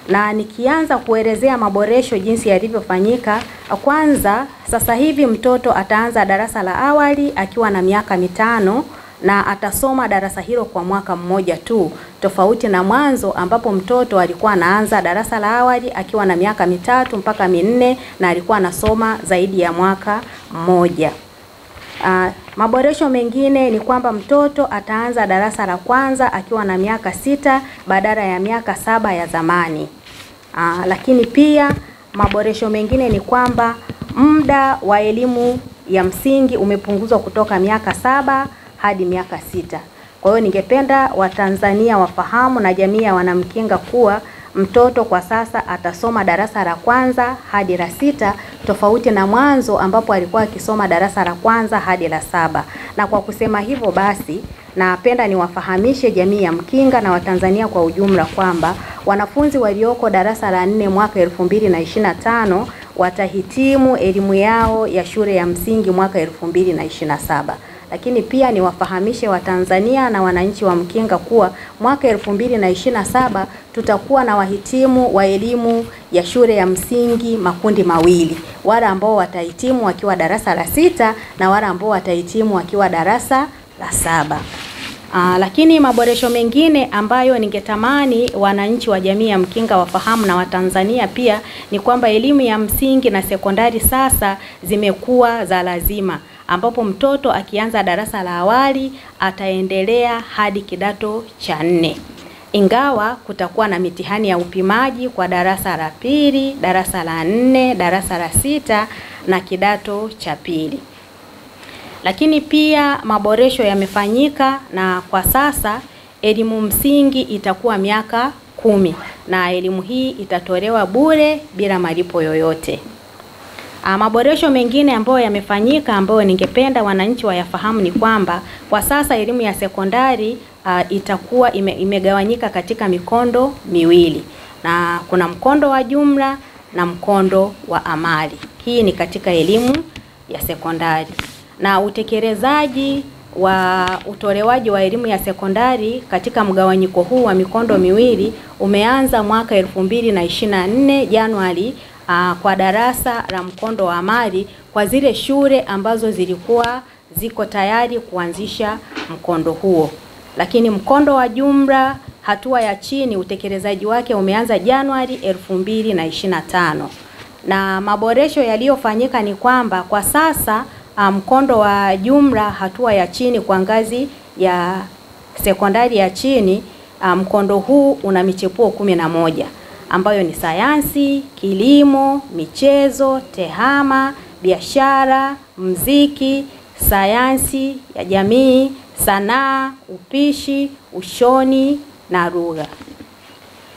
[SPEAKER 2] Na nikianza kuelezea maboresho jinsi yalivyofanyika, kwanza sasa hivi mtoto ataanza darasa la awali akiwa na miaka 5 na atasoma darasa hilo kwa mwaka mmoja tu, tofauti na mwanzo ambapo mtoto alikuwa anaanza darasa la awali akiwa na miaka 3 mpaka 4 na alikuwa anasoma zaidi ya mwaka mmoja. Maboresho mengine ni kwamba mtoto ataanza darasa la kwanza akiwa na miaka 6 badala ya miaka 7 ya zamani. Lakini pia maboresho mengine ni kwamba muda wa elimu ya msingi umepunguzwa kutoka miaka 7 hadi miaka 6. Kwa hiyo ningependa Watanzania wafahamu na jamii ya Wanamkinga kuwa mtoto kwa sasa atasoma darasa la kwanza hadi la 6, tofauti na mwanzo ambapo alikuwa akisoma darasa la kwanza hadi la 7. Na kwa kusema hivyo basi, napenda niwafahamishe jamii ya Mkinga na Watanzania kwa ujumla kwamba wanafunzi walioko darasa la 4 mwaka 2025 watahitimu elimu yao ya shule ya msingi mwaka 2027. Lakini pia niwafahamishe Watanzania na wananchi wa Mkinga kuwa mwaka 2027 tutakuwa na wahitimu wa elimu ya shule ya msingi makundi mawili, wale ambao watahitimu wakiwa darasa la 6 na wale ambao watahitimu wakiwa darasa la 7. Lakini maboresho mengine ambayo ningetamani wananchi wa jamii ya Mkinga wafahamu na Watanzania pia ni kwamba elimu ya msingi na sekondari sasa zimekuwa za lazima, ambapo mtoto akianza darasa la awali ataendelea hadi kidato cha 4. Ingawa kutakuwa na mitihani ya upimaji kwa darasa la 2, darasa la 4, darasa la 6 na kidato cha 2. Lakini pia maboresho yamefanyika na kwa sasa elimu msingi itakuwa miaka 10 na elimu hii itatolewa bure bila malipo yoyote. Maboresho mengine ambayo yamefanyika ambayo ningependa wananchi wayafahamu ni kwamba kwa sasa elimu ya sekondari itakuwa imegawanyika katika mikondo miwili, na kuna mkondo wa jumla na mkondo wa amali. Hii ni katika elimu ya sekondari. Na utekelezaji wa utolewaji wa elimu ya sekondari katika mgawanyiko huu wa mikondo miwili umeanza mwaka 2024 Januari, kwa darasa la mkondo wa amali kwa zile shule ambazo zilikuwa ziko tayari kuanzisha mkondo huo. Lakini mkondo wa jumla hatua ya chini utekelezaji wake umeanza Januari 2025. Na maboresho yaliyofanyika ni kwamba kwa sasa mkondo wa jumla hatua ya chini kwa ngazi ya sekondari ya chini, mkondo huu una michepuo 11 ambayo ni sayansi, kilimo, michezo, tehama, biashara, mziki, sayansi ya jamii, sanaa, upishi, ushoni na lugha.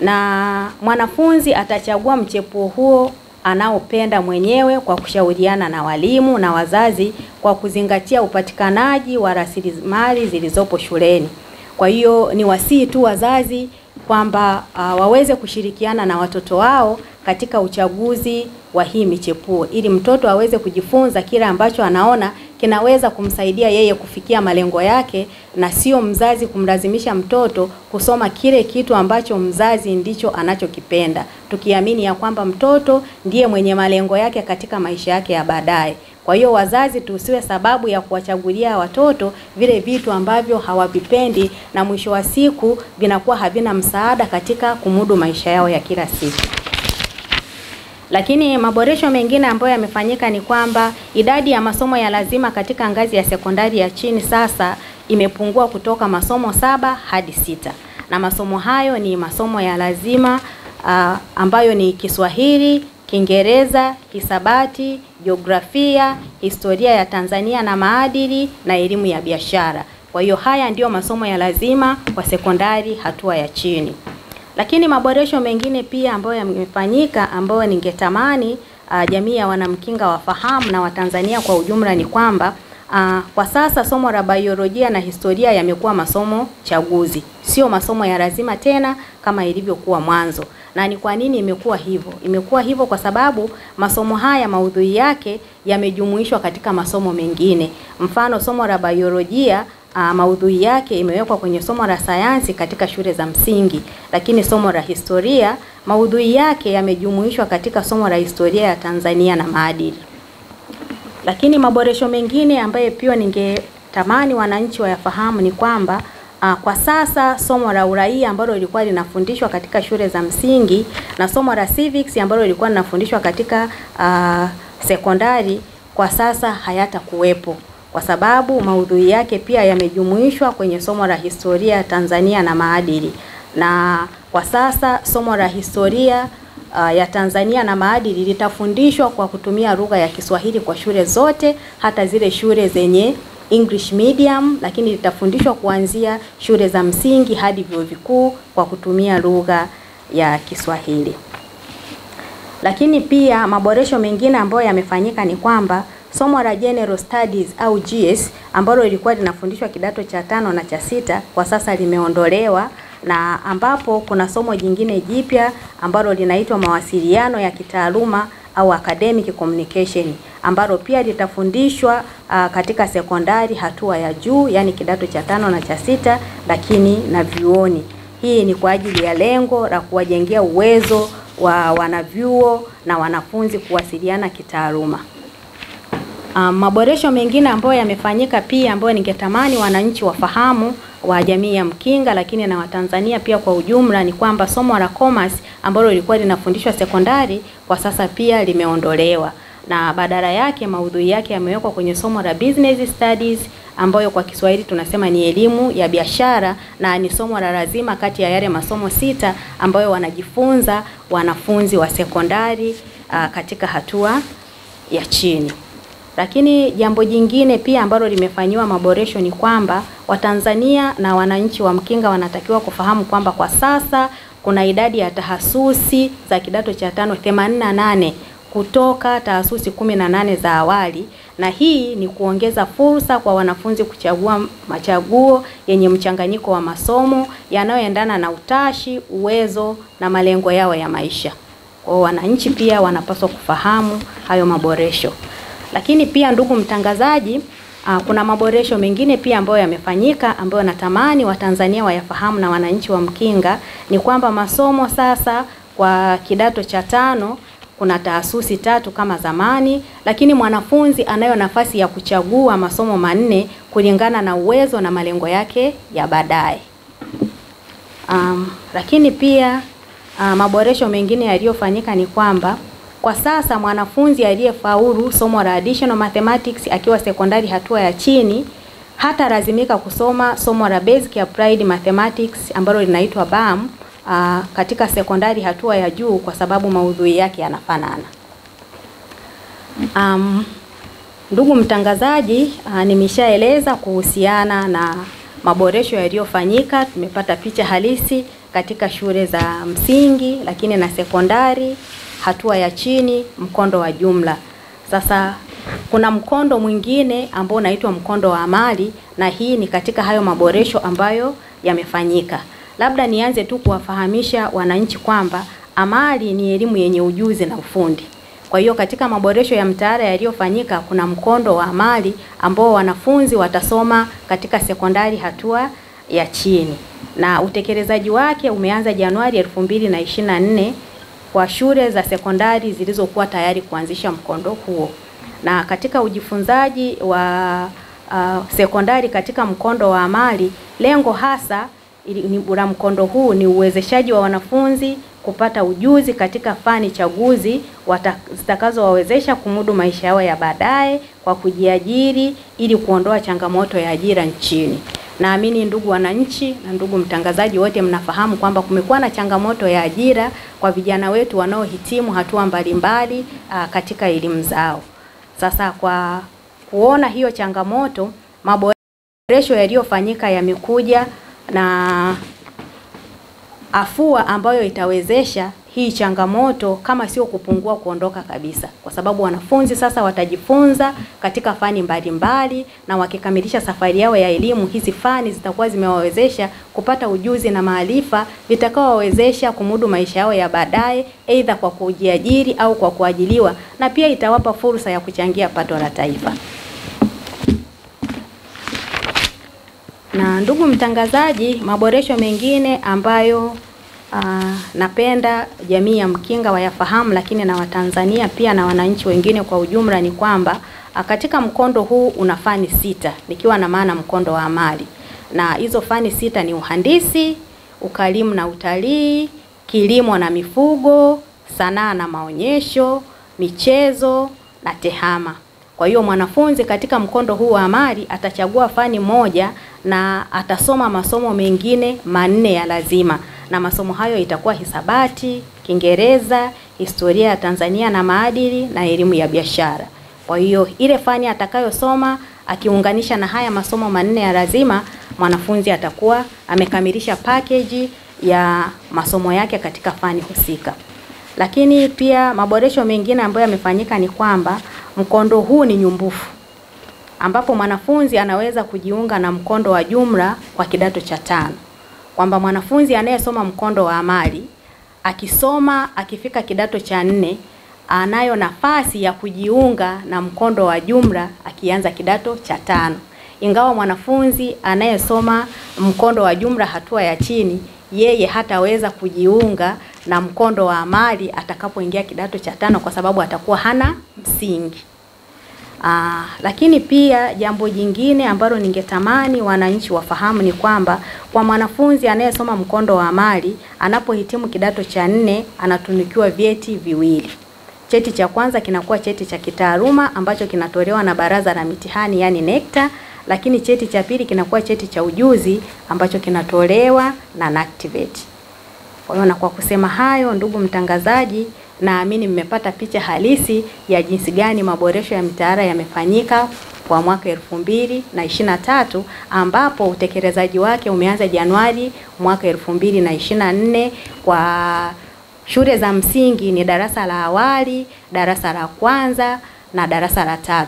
[SPEAKER 2] Na mwanafunzi atachagua mchepuo huo anaopenda mwenyewe kwa kushauriana na walimu na wazazi kwa kuzingatia upatikanaji wa rasilimali zilizopo shuleni. Kwa hiyo ni wasihi tu wazazi kwamba waweze kushirikiana na watoto wao katika uchaguzi wa hii michepuo ili mtoto aweze kujifunza kile ambacho anaona kinaweza kumsaidia yeye kufikia malengo yake, na sio mzazi kumlazimisha mtoto kusoma kile kitu ambacho mzazi ndicho anachokipenda, tukiamini ya kwamba mtoto ndiye mwenye malengo yake katika maisha yake ya baadaye. Kwa hiyo wazazi tusiwe sababu ya kuwachagulia watoto vile vitu ambavyo hawavipendi na mwisho wa siku vinakuwa havina msaada katika kumudu maisha yao ya kila siku. Lakini maboresho mengine ambayo yamefanyika ni kwamba idadi ya masomo ya lazima katika ngazi ya sekondari ya chini sasa imepungua kutoka masomo 7 hadi 6. Na masomo hayo ni masomo ya lazima ambayo ni Kiswahili, Kiingereza, hisabati, jiografia, historia ya Tanzania na maadili na elimu ya biashara. Kwa hiyo haya ndiyo masomo ya lazima kwa sekondari hatua ya chini. Lakini maboresho mengine pia ambayo yamefanyika ambayo ningetamani jamii ya wanamkinga wafahamu na Watanzania kwa ujumla ni kwamba kwa sasa somo la biolojia na historia yamekuwa masomo chaguzi, sio masomo ya lazima tena kama ilivyokuwa mwanzo. Na ni kwa nini imekuwa hivyo? Imekuwa hivyo kwa sababu masomo haya maudhui yake yamejumuishwa katika masomo mengine. Mfano somo la biolojia maudhui yake imewekwa kwenye somo la sayansi katika shule za msingi, lakini somo la historia maudhui yake yamejumuishwa katika somo la historia ya Tanzania na maadili. Lakini maboresho mengine ambayo pia ningetamani wananchi wayafahamu ni kwamba kwa sasa somo la uraia ambalo lilikuwa linafundishwa katika shule za msingi na somo la civics ambalo lilikuwa linafundishwa katika sekondari kwa sasa hayatakuwepo, kwa sababu maudhui yake pia yamejumuishwa kwenye somo la historia Tanzania na maadili. Na kwa sasa somo la historia ya Tanzania na maadili litafundishwa kwa kutumia lugha ya Kiswahili kwa shule zote, hata zile shule zenye English medium, lakini litafundishwa kuanzia shule za msingi hadi vyuo vikuu kwa kutumia lugha ya Kiswahili. Lakini pia maboresho mengine ambayo yamefanyika ni kwamba somo la General Studies au GS ambalo lilikuwa linafundishwa kidato cha 5 na cha 6 kwa sasa limeondolewa, na ambapo kuna somo jingine jipya ambalo linaitwa mawasiliano ya kitaaluma au academic communication ambalo pia litafundishwa katika sekondari hatua ya juu, yani kidato cha 5 na cha 6, lakini na vyuoni. Hii ni kwa ajili ya lengo la kuwajengea uwezo wa wanavyuo na wanafunzi kuwasiliana kitaaluma. Maboresho mengine ambayo yamefanyika pia ambayo ningetamani wananchi wafahamu wa jamii ya Mkinga lakini na Watanzania pia kwa ujumla ni kwamba somo la commerce ambalo lilikuwa linafundishwa sekondari kwa sasa pia limeondolewa, na badala yake maudhui yake yamewekwa kwenye somo la business studies ambayo kwa Kiswahili tunasema ni elimu ya biashara, na ni somo la lazima kati ya yale masomo 6 ambayo wanajifunza wanafunzi wa sekondari katika hatua ya chini. Lakini jambo jingine pia ambalo limefanyiwa maboresho ni kwamba Watanzania na wananchi wa Mkinga wanatakiwa kufahamu kwamba kwa sasa kuna idadi ya tahasusi za kidato cha 5 88 kutoka tahasusi 18 za awali, na hii ni kuongeza fursa kwa wanafunzi kuchagua machaguo yenye mchanganyiko wa masomo yanayoendana na utashi, uwezo na malengo yao ya maisha. Kwa wananchi pia wanapaswa kufahamu hayo maboresho. Lakini pia ndugu mtangazaji, Kuna maboresho mengine pia ambayo yamefanyika ambayo natamani Watanzania wayafahamu na wananchi wa Mkinga ni kwamba masomo sasa kwa kidato cha 5 kuna taasisi 3 kama zamani, lakini mwanafunzi anayo nafasi ya kuchagua masomo 4 kulingana na uwezo na malengo yake ya baadaye. Lakini pia maboresho mengine yaliyofanyika ni kwamba kwa sasa mwanafunzi aliyefaulu somo la Additional Mathematics akiwa sekondari hatua ya chini hatalazimika kusoma somo la Basic Applied Mathematics ambalo linaitwa BAM katika sekondari hatua ya juu kwa sababu maudhui yake yanafanana. Ndugu mtangazaji, nimeshaeleza kuhusiana na maboresho yaliyofanyika. Tumepata picha halisi katika shule za msingi lakini na sekondari hatua ya chini, mkondo wa jumla. Sasa kuna mkondo mwingine ambao unaitwa mkondo wa amali, na hii ni katika hayo maboresho ambayo yamefanyika. Labda nianze tu kuwafahamisha wananchi kwamba amali ni elimu yenye ujuzi na ufundi. Kwa hiyo katika maboresho ya mtaala yaliyofanyika kuna mkondo wa amali ambao wanafunzi watasoma katika sekondari hatua ya chini, na utekelezaji wake umeanza Januari 2024 kwa shule za sekondari zilizokuwa tayari kuanzisha mkondo huo. Na katika ujifunzaji wa sekondari katika mkondo wa amali, lengo hasa la mkondo huu ni uwezeshaji wa wanafunzi kupata ujuzi katika fani chaguzi zitakazowawezesha kumudu maisha yao ya baadaye kwa kujiajiri ili kuondoa changamoto ya ajira nchini. Naamini ndugu wananchi na ndugu mtangazaji wote mnafahamu kwamba kumekuwa na changamoto ya ajira kwa vijana wetu wanaohitimu hatua mbalimbali katika elimu zao. Sasa kwa kuona hiyo changamoto, maboresho yaliyofanyika yamekuja na afua ambayo itawezesha hii changamoto kama sio kupungua kuondoka kabisa, kwa sababu wanafunzi sasa watajifunza katika fani mbalimbali, na wakikamilisha safari yao ya elimu hizi fani zitakuwa zimewawezesha kupata ujuzi na maarifa vitakaowawezesha kumudu maisha yao ya baadaye, aidha kwa kujiajiri au kwa kuajiliwa, na pia itawapa fursa ya kuchangia pato la taifa. Na ndugu mtangazaji, maboresho mengine ambayo napenda jamii ya Mkinga wayafahamu, lakini na Watanzania pia na wananchi wengine kwa ujumla, ni kwamba katika mkondo huu una fani 6, nikiwa na maana mkondo wa amali. Na hizo fani 6 ni uhandisi, ukalimu na utalii, kilimo na mifugo, sanaa na maonyesho, michezo na tehama. Kwa hiyo mwanafunzi katika mkondo huu wa amali atachagua fani moja na atasoma masomo mengine 4 ya lazima. Na masomo hayo itakuwa hisabati, Kiingereza, historia ya Tanzania na maadili na elimu ya biashara. Kwa hiyo ile fani atakayosoma akiunganisha na haya masomo 4 ya lazima, mwanafunzi atakuwa amekamilisha package ya masomo yake katika fani husika. Lakini pia maboresho mengine ambayo yamefanyika ni kwamba mkondo huu ni nyumbufu, ambapo mwanafunzi anaweza kujiunga na mkondo wa jumla kwa kidato cha 5. Kwamba mwanafunzi anayesoma mkondo wa amali akisoma akifika kidato cha 4 anayo nafasi ya kujiunga na mkondo wa jumla akianza kidato cha 5. Ingawa mwanafunzi anayesoma mkondo wa jumla hatua ya chini yeye hataweza kujiunga na mkondo wa amali atakapoingia kidato cha 5 kwa sababu atakuwa hana msingi. Lakini pia jambo jingine ambalo ningetamani wananchi wafahamu ni kwamba kwa mwanafunzi anayesoma mkondo wa amali anapohitimu kidato cha 4 anatunukiwa vyeti viwili. Cheti cha kwanza kinakuwa cheti cha kitaaluma ambacho kinatolewa na Baraza la Mitihani, yani NECTA, lakini cheti cha pili kinakuwa cheti cha ujuzi ambacho kinatolewa na NACTIVATE. Kwa hiyo na kwa kusema hayo, ndugu mtangazaji, naamini mmepata picha halisi ya jinsi gani maboresho ya mitaala yamefanyika kwa mwaka 2023, ambapo utekelezaji wake umeanza Januari mwaka 2024 kwa shule za msingi ni darasa la awali, darasa la kwanza na darasa la 3.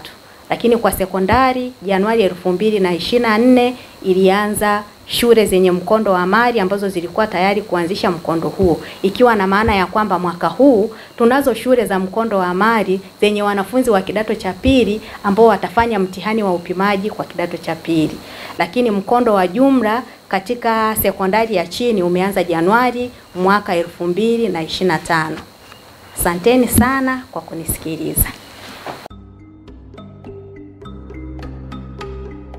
[SPEAKER 2] Lakini kwa sekondari Januari 2024 ilianza shule zenye mkondo wa amali ambazo zilikuwa tayari kuanzisha mkondo huo, ikiwa na maana ya kwamba mwaka huu tunazo shule za mkondo wa amali zenye wanafunzi wa kidato cha pili ambao watafanya mtihani wa upimaji kwa kidato cha pili. Lakini mkondo wa jumla katika sekondari ya chini umeanza Januari mwaka 2025. Asanteni sana kwa kunisikiliza.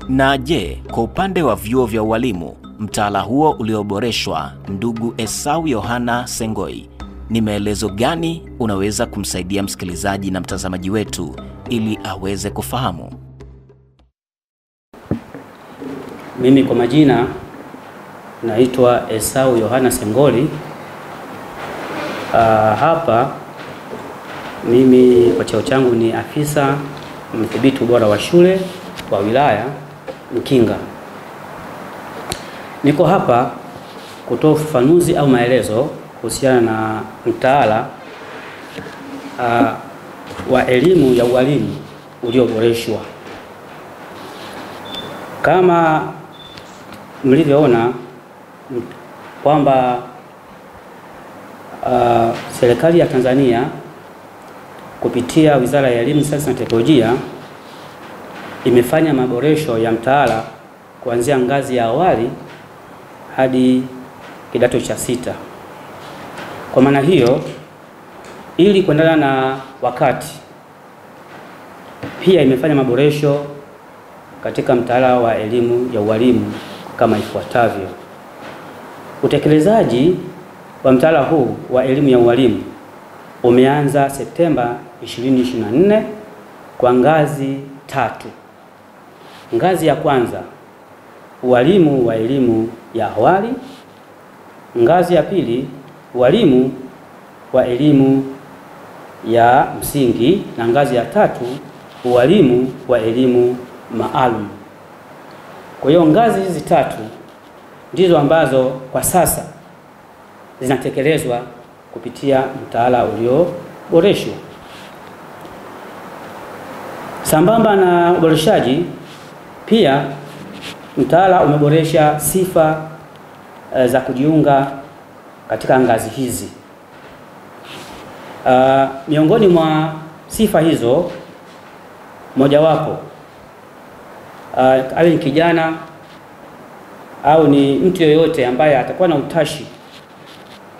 [SPEAKER 1] Na je, kwa upande wa vyuo vya ualimu, mtaala huo ulioboreshwa, ndugu Esau Yohana Sengoi, ni maelezo gani unaweza kumsaidia msikilizaji na mtazamaji wetu ili aweze kufahamu?
[SPEAKER 6] Mimi kwa majina naitwa Esau Yohana Sengoli. Hapa mimi kwa cheo changu ni afisa mdhibiti ubora wa shule wa wilaya Mkinga. Niko hapa kutoa ufafanuzi au maelezo kuhusiana na mtaala wa elimu ya ualimu ulioboreshwa. Kama mlivyoona kwamba serikali ya Tanzania kupitia Wizara ya Elimu, Sayansi na Teknolojia imefanya maboresho ya mtaala kuanzia ngazi ya awali hadi kidato cha 6. Kwa maana hiyo, ili kuendana na wakati, pia imefanya maboresho katika mtaala wa elimu ya ualimu kama ifuatavyo. Utekelezaji wa mtaala huu wa elimu ya ualimu umeanza Septemba 2024 kwa ngazi 3. Ngazi ya kwanza, ualimu wa elimu ya awali. Ngazi ya pili, ualimu wa elimu ya msingi, na ngazi ya tatu, ualimu wa elimu maalum. Kwa hiyo ngazi hizi 3 ndizo ambazo kwa sasa zinatekelezwa kupitia mtaala ulioboreshwa. Sambamba na uboreshaji, pia mtaala umeboresha sifa za kujiunga katika ngazi hizi. Miongoni mwa sifa hizo, mojawapo awe ni kijana au ni mtu yoyote ambaye atakuwa na utashi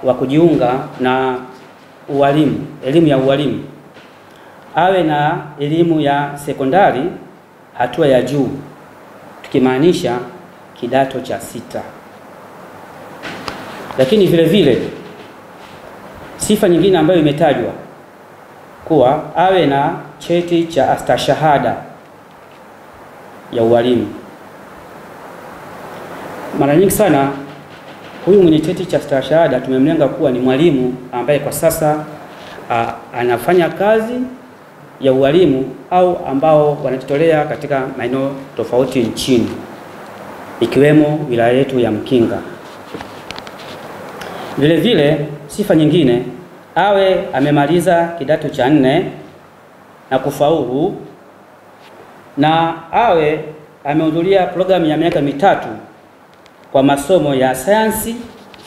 [SPEAKER 6] wa kujiunga na ualimu, elimu ya ualimu, awe na elimu ya sekondari hatua ya juu, tukimaanisha kidato cha 6. Lakini vile vile sifa nyingine ambayo imetajwa kuwa awe na cheti cha astashahada ya ualimu. Mara nyingi sana huyu mwenye cheti cha astashahada tumemlenga kuwa ni mwalimu ambaye kwa sasa anafanya kazi ya ualimu au ambao wanajitolea katika maeneo tofauti nchini, ikiwemo wilaya yetu ya Mkinga. Vile vile sifa nyingine, awe amemaliza kidato cha 4 na kufaulu, na awe amehudhuria programu ya miaka 3 kwa masomo ya sayansi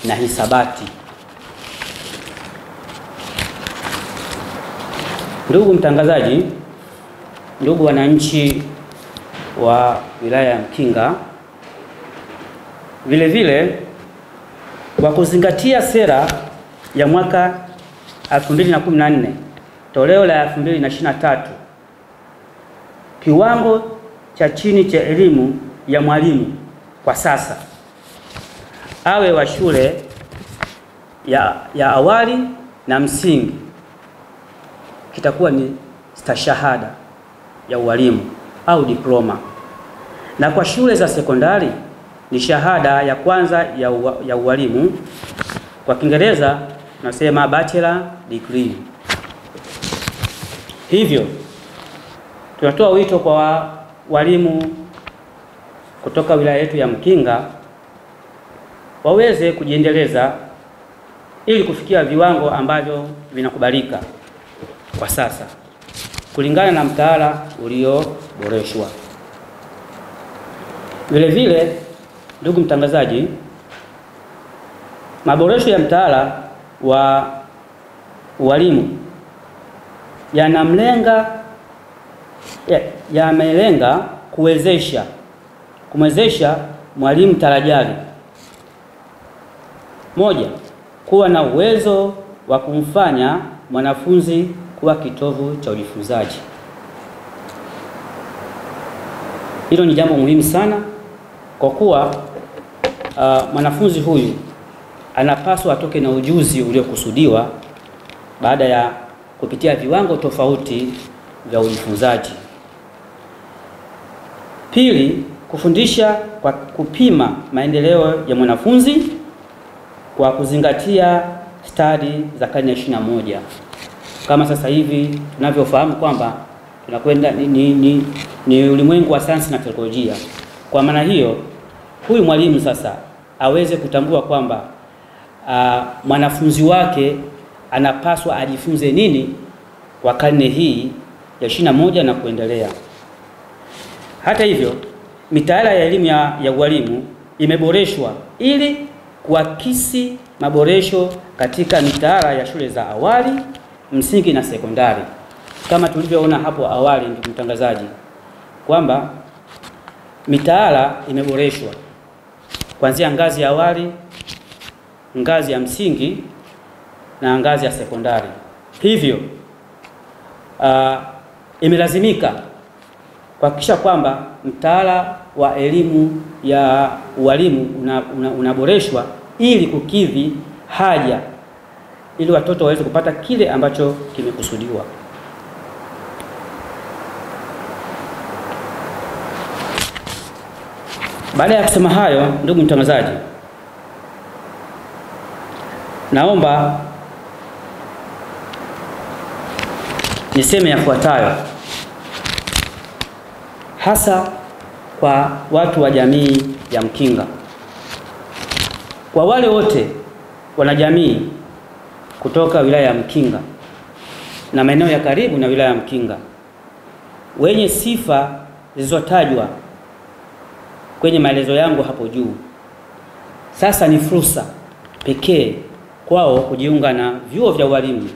[SPEAKER 6] na hisabati. Ndugu mtangazaji, ndugu wananchi wa wilaya ya Mkinga, vile vile kwa kuzingatia sera ya mwaka 2014 toleo la 2023, kiwango cha chini cha elimu ya mwalimu kwa sasa awe wa shule ya awali na msingi kitakuwa ni stashahada ya ualimu au diploma, na kwa shule za sekondari ni shahada ya kwanza ya ualimu, kwa Kiingereza tunasema bachelor degree. Hivyo tunatoa wito kwa walimu kutoka wilaya yetu ya Mkinga waweze kujiendeleza ili kufikia viwango ambavyo vinakubalika kwa sasa kulingana na mtaala ulioboreshwa. Vile vile Ndugu mtangazaji, maboresho ya mtaala wa walimu yamelenga kumwezesha mwalimu tarajali: moja, kuwa na uwezo wa kumfanya mwanafunzi kuwa kitovu cha ujifunzaji. Hilo ni jambo muhimu sana kwa kuwa mwanafunzi huyu anapaswa atoke na ujuzi uliokusudiwa baada ya kupitia viwango tofauti vya ujifunzaji. Pili, kufundisha kwa kupima maendeleo ya mwanafunzi kwa kuzingatia stadi za karne ya 21. Kama sasa hivi tunavyofahamu kwamba tunakwenda ni ulimwengu wa sayansi na teknolojia. Kwa maana hiyo, huyu mwalimu sasa aweze kutambua kwamba mwanafunzi wake anapaswa ajifunze nini kwa karne hii ya 21 na kuendelea. Hata hivyo, mitaala ya elimu ya ualimu imeboreshwa ili kuakisi maboresho katika mitaala ya shule za awali, msingi na sekondari. Kama tulivyoona hapo awali, ndugu mtangazaji, kwamba mitaala imeboreshwa kuanzia ngazi ya awali, ngazi ya msingi na ngazi ya sekondari. Hivyo imelazimika kuhakikisha kwamba mtaala wa elimu ya ualimu unaboreshwa ili kukidhi haja, ili watoto waweze kupata kile ambacho kimekusudiwa. Baada ya kusema hayo, ndugu mtangazaji, naomba niseme yafuatayo, hasa kwa watu wa jamii ya Mkinga. Kwa wale wote wanajamii kutoka wilaya ya Mkinga na maeneo ya karibu na wilaya ya Mkinga wenye sifa zilizotajwa kwenye maelezo yangu hapo juu, sasa ni fursa pekee kwao kujiunga na vyuo vya ualimu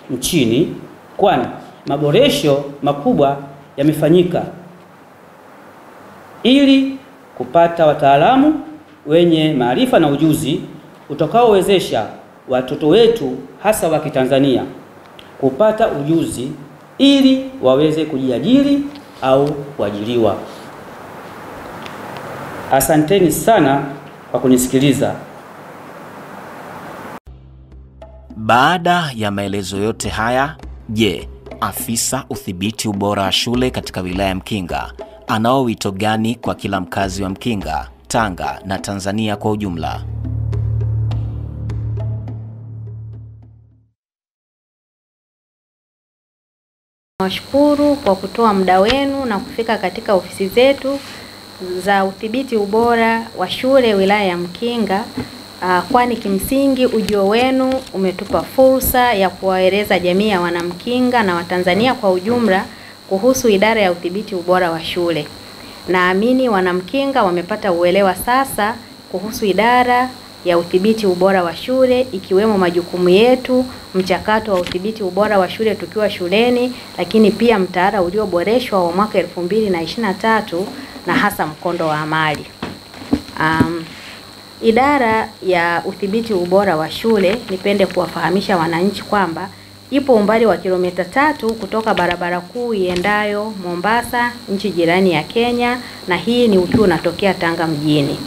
[SPEAKER 6] nchini, kwani maboresho makubwa yamefanyika ili kupata wataalamu wenye maarifa na ujuzi utakaowezesha watoto wetu hasa wa Kitanzania kupata ujuzi ili waweze kujiajiri au kuajiriwa. Asanteni sana kwa kunisikiliza.
[SPEAKER 1] Baada ya maelezo yote haya, je, afisa udhibiti ubora wa shule katika wilaya ya Mkinga anao wito gani kwa kila mkazi wa Mkinga, Tanga na Tanzania kwa ujumla?
[SPEAKER 2] Nawashukuru kwa kutoa muda wenu na kufika katika ofisi zetu za udhibiti ubora wa shule wilaya ya Mkinga, kwani kimsingi ujio wenu umetupa fursa ya kuwaeleza jamii ya wanamkinga na Watanzania kwa ujumla kuhusu idara ya udhibiti ubora wa shule. Naamini wanamkinga wamepata uelewa sasa kuhusu idara ya udhibiti ubora wa shule, ikiwemo majukumu yetu, mchakato wa udhibiti ubora wa shule tukiwa shuleni, lakini pia mtaala ulioboreshwa wa mwaka 2023 na hasa mkondo wa amali. Idara ya udhibiti ubora wa shule, nipende kuwafahamisha wananchi kwamba ipo umbali wa kilomita 3 kutoka barabara kuu iendayo Mombasa, nchi jirani ya Kenya, na hii ni ukiwa unatokea Tanga mjini.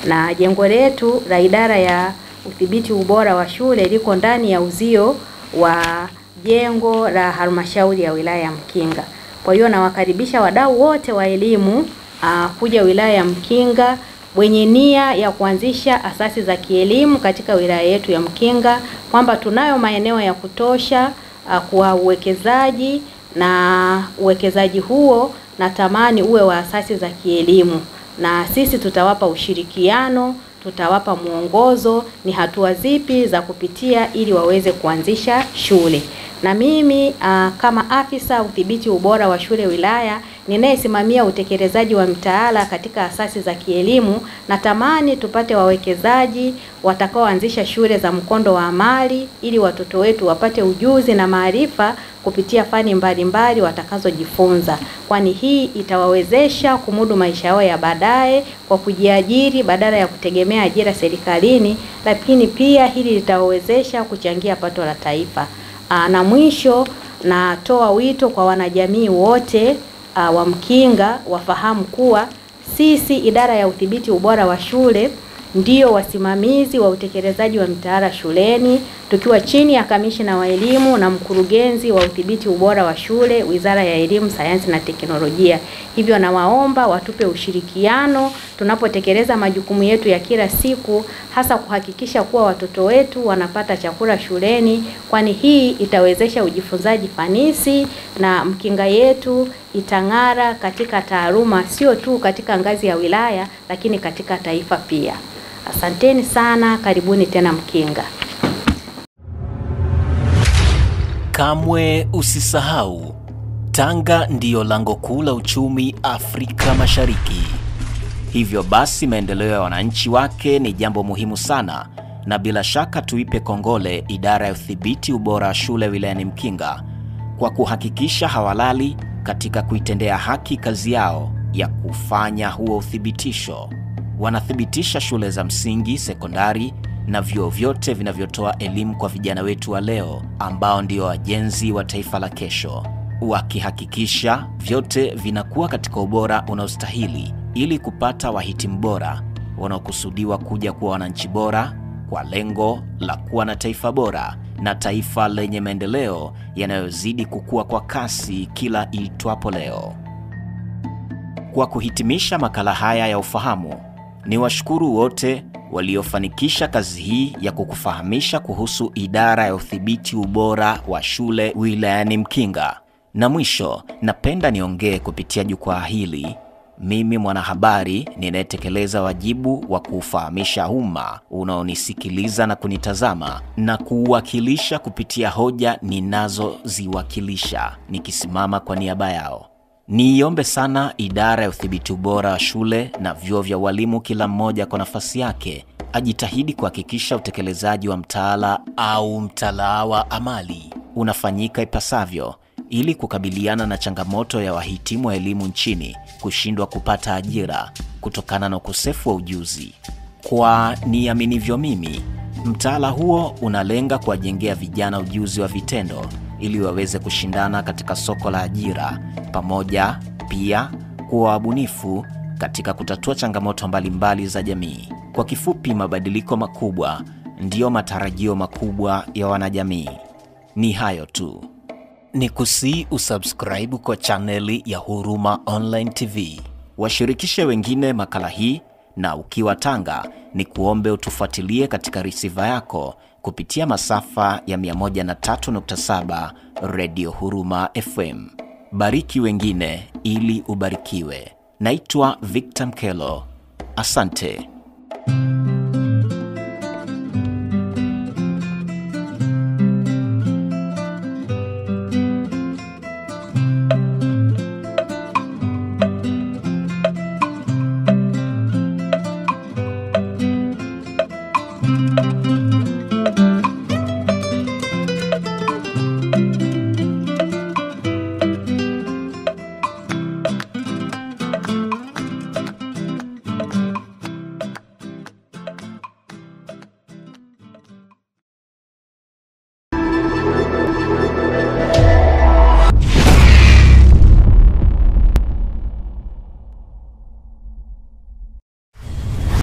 [SPEAKER 2] Na jengo letu la idara ya udhibiti ubora wa shule liko ndani ya uzio wa jengo la halmashauri ya wilaya ya Mkinga. Kwa hiyo nawakaribisha wadau wote wa elimu kuja wilaya ya Mkinga wenye nia ya kuanzisha asasi za kielimu katika wilaya yetu ya Mkinga, kwamba tunayo maeneo ya kutosha kwa uwekezaji, na uwekezaji huo natamani uwe wa asasi za kielimu, na sisi tutawapa ushirikiano, tutawapa mwongozo ni hatua zipi za kupitia ili waweze kuanzisha shule. Na mimi kama afisa udhibiti ubora wa shule wilaya ninayesimamia utekelezaji wa mtaala katika asasi za kielimu, natamani tupate wawekezaji watakaoanzisha shule za mkondo wa amali ili watoto wetu wapate ujuzi na maarifa kupitia fani mbalimbali watakazojifunza, kwani hii itawawezesha kumudu maisha yao ya baadaye kwa kujiajiri badala ya kutegemea ajira serikalini, lakini pia hili litawawezesha kuchangia pato la taifa. Na mwisho, natoa wito kwa wanajamii wote wa Mkinga wafahamu kuwa sisi idara ya udhibiti ubora wa shule ndio wasimamizi wa utekelezaji wa mtaala shuleni, tukiwa chini ya kamishna wa elimu na mkurugenzi wa udhibiti ubora wa shule, Wizara ya Elimu, Sayansi na Teknolojia. Hivyo nawaomba watupe ushirikiano tunapotekeleza majukumu yetu ya kila siku, hasa kuhakikisha kuwa watoto wetu wanapata chakula shuleni, kwani hii itawezesha ujifunzaji fanisi na Mkinga yetu itang'ara katika taaluma, sio tu katika ngazi ya wilaya, lakini katika taifa pia. Asanteni sana, karibuni tena Mkinga.
[SPEAKER 1] Kamwe usisahau, Tanga ndiyo lango kuu la uchumi Afrika Mashariki. Hivyo basi maendeleo ya wananchi wake ni jambo muhimu sana, na bila shaka tuipe kongole idara ya udhibiti ubora wa shule wilayani Mkinga kwa kuhakikisha hawalali katika kuitendea haki kazi yao ya kufanya huo uthibitisho. Wanathibitisha shule za msingi, sekondari na vyuo vyote vinavyotoa elimu kwa vijana wetu wa leo ambao ndio wajenzi wa taifa la kesho, wakihakikisha vyote vinakuwa katika ubora unaostahili ili kupata wahitimu bora wanaokusudiwa kuja kuwa wananchi bora kwa lengo la kuwa na taifa bora na taifa lenye maendeleo yanayozidi kukua kwa kasi kila itwapo leo. Kwa kuhitimisha makala haya ya ufahamu, ni washukuru wote waliofanikisha kazi hii ya kukufahamisha kuhusu idara ya udhibiti ubora wa shule wilayani Mkinga. Na mwisho, napenda niongee kupitia jukwaa hili, mimi mwanahabari ninayetekeleza wajibu wa kufahamisha umma unaonisikiliza na kunitazama na kuwakilisha kupitia hoja ninazoziwakilisha nikisimama kwa niaba yao. Niombe sana idara ya udhibiti ubora wa shule na vyuo vya walimu, kila mmoja kwa nafasi yake ajitahidi kuhakikisha utekelezaji wa mtaala au mtaala wa amali unafanyika ipasavyo ili kukabiliana na changamoto ya wahitimu wa elimu nchini kushindwa kupata ajira kutokana na ukosefu wa ujuzi. Kwa niaminivyo mimi, mtaala huo unalenga kuwajengea vijana ujuzi wa vitendo ili waweze kushindana katika soko la ajira, pamoja pia kuwa wabunifu katika kutatua changamoto mbalimbali za jamii. Kwa kifupi, mabadiliko makubwa ndiyo matarajio makubwa ya wanajamii. Ni hayo tu. Nikusihi usubscribe kwa chaneli ya Huruma Online TV. Washirikishe wengine makala hii, na ukiwa Tanga ni kuombe utufuatilie katika receiver yako kupitia masafa ya 103.7 Radio Huruma FM. Bariki wengine ili ubarikiwe. Naitwa Victor Mkelo. Asante.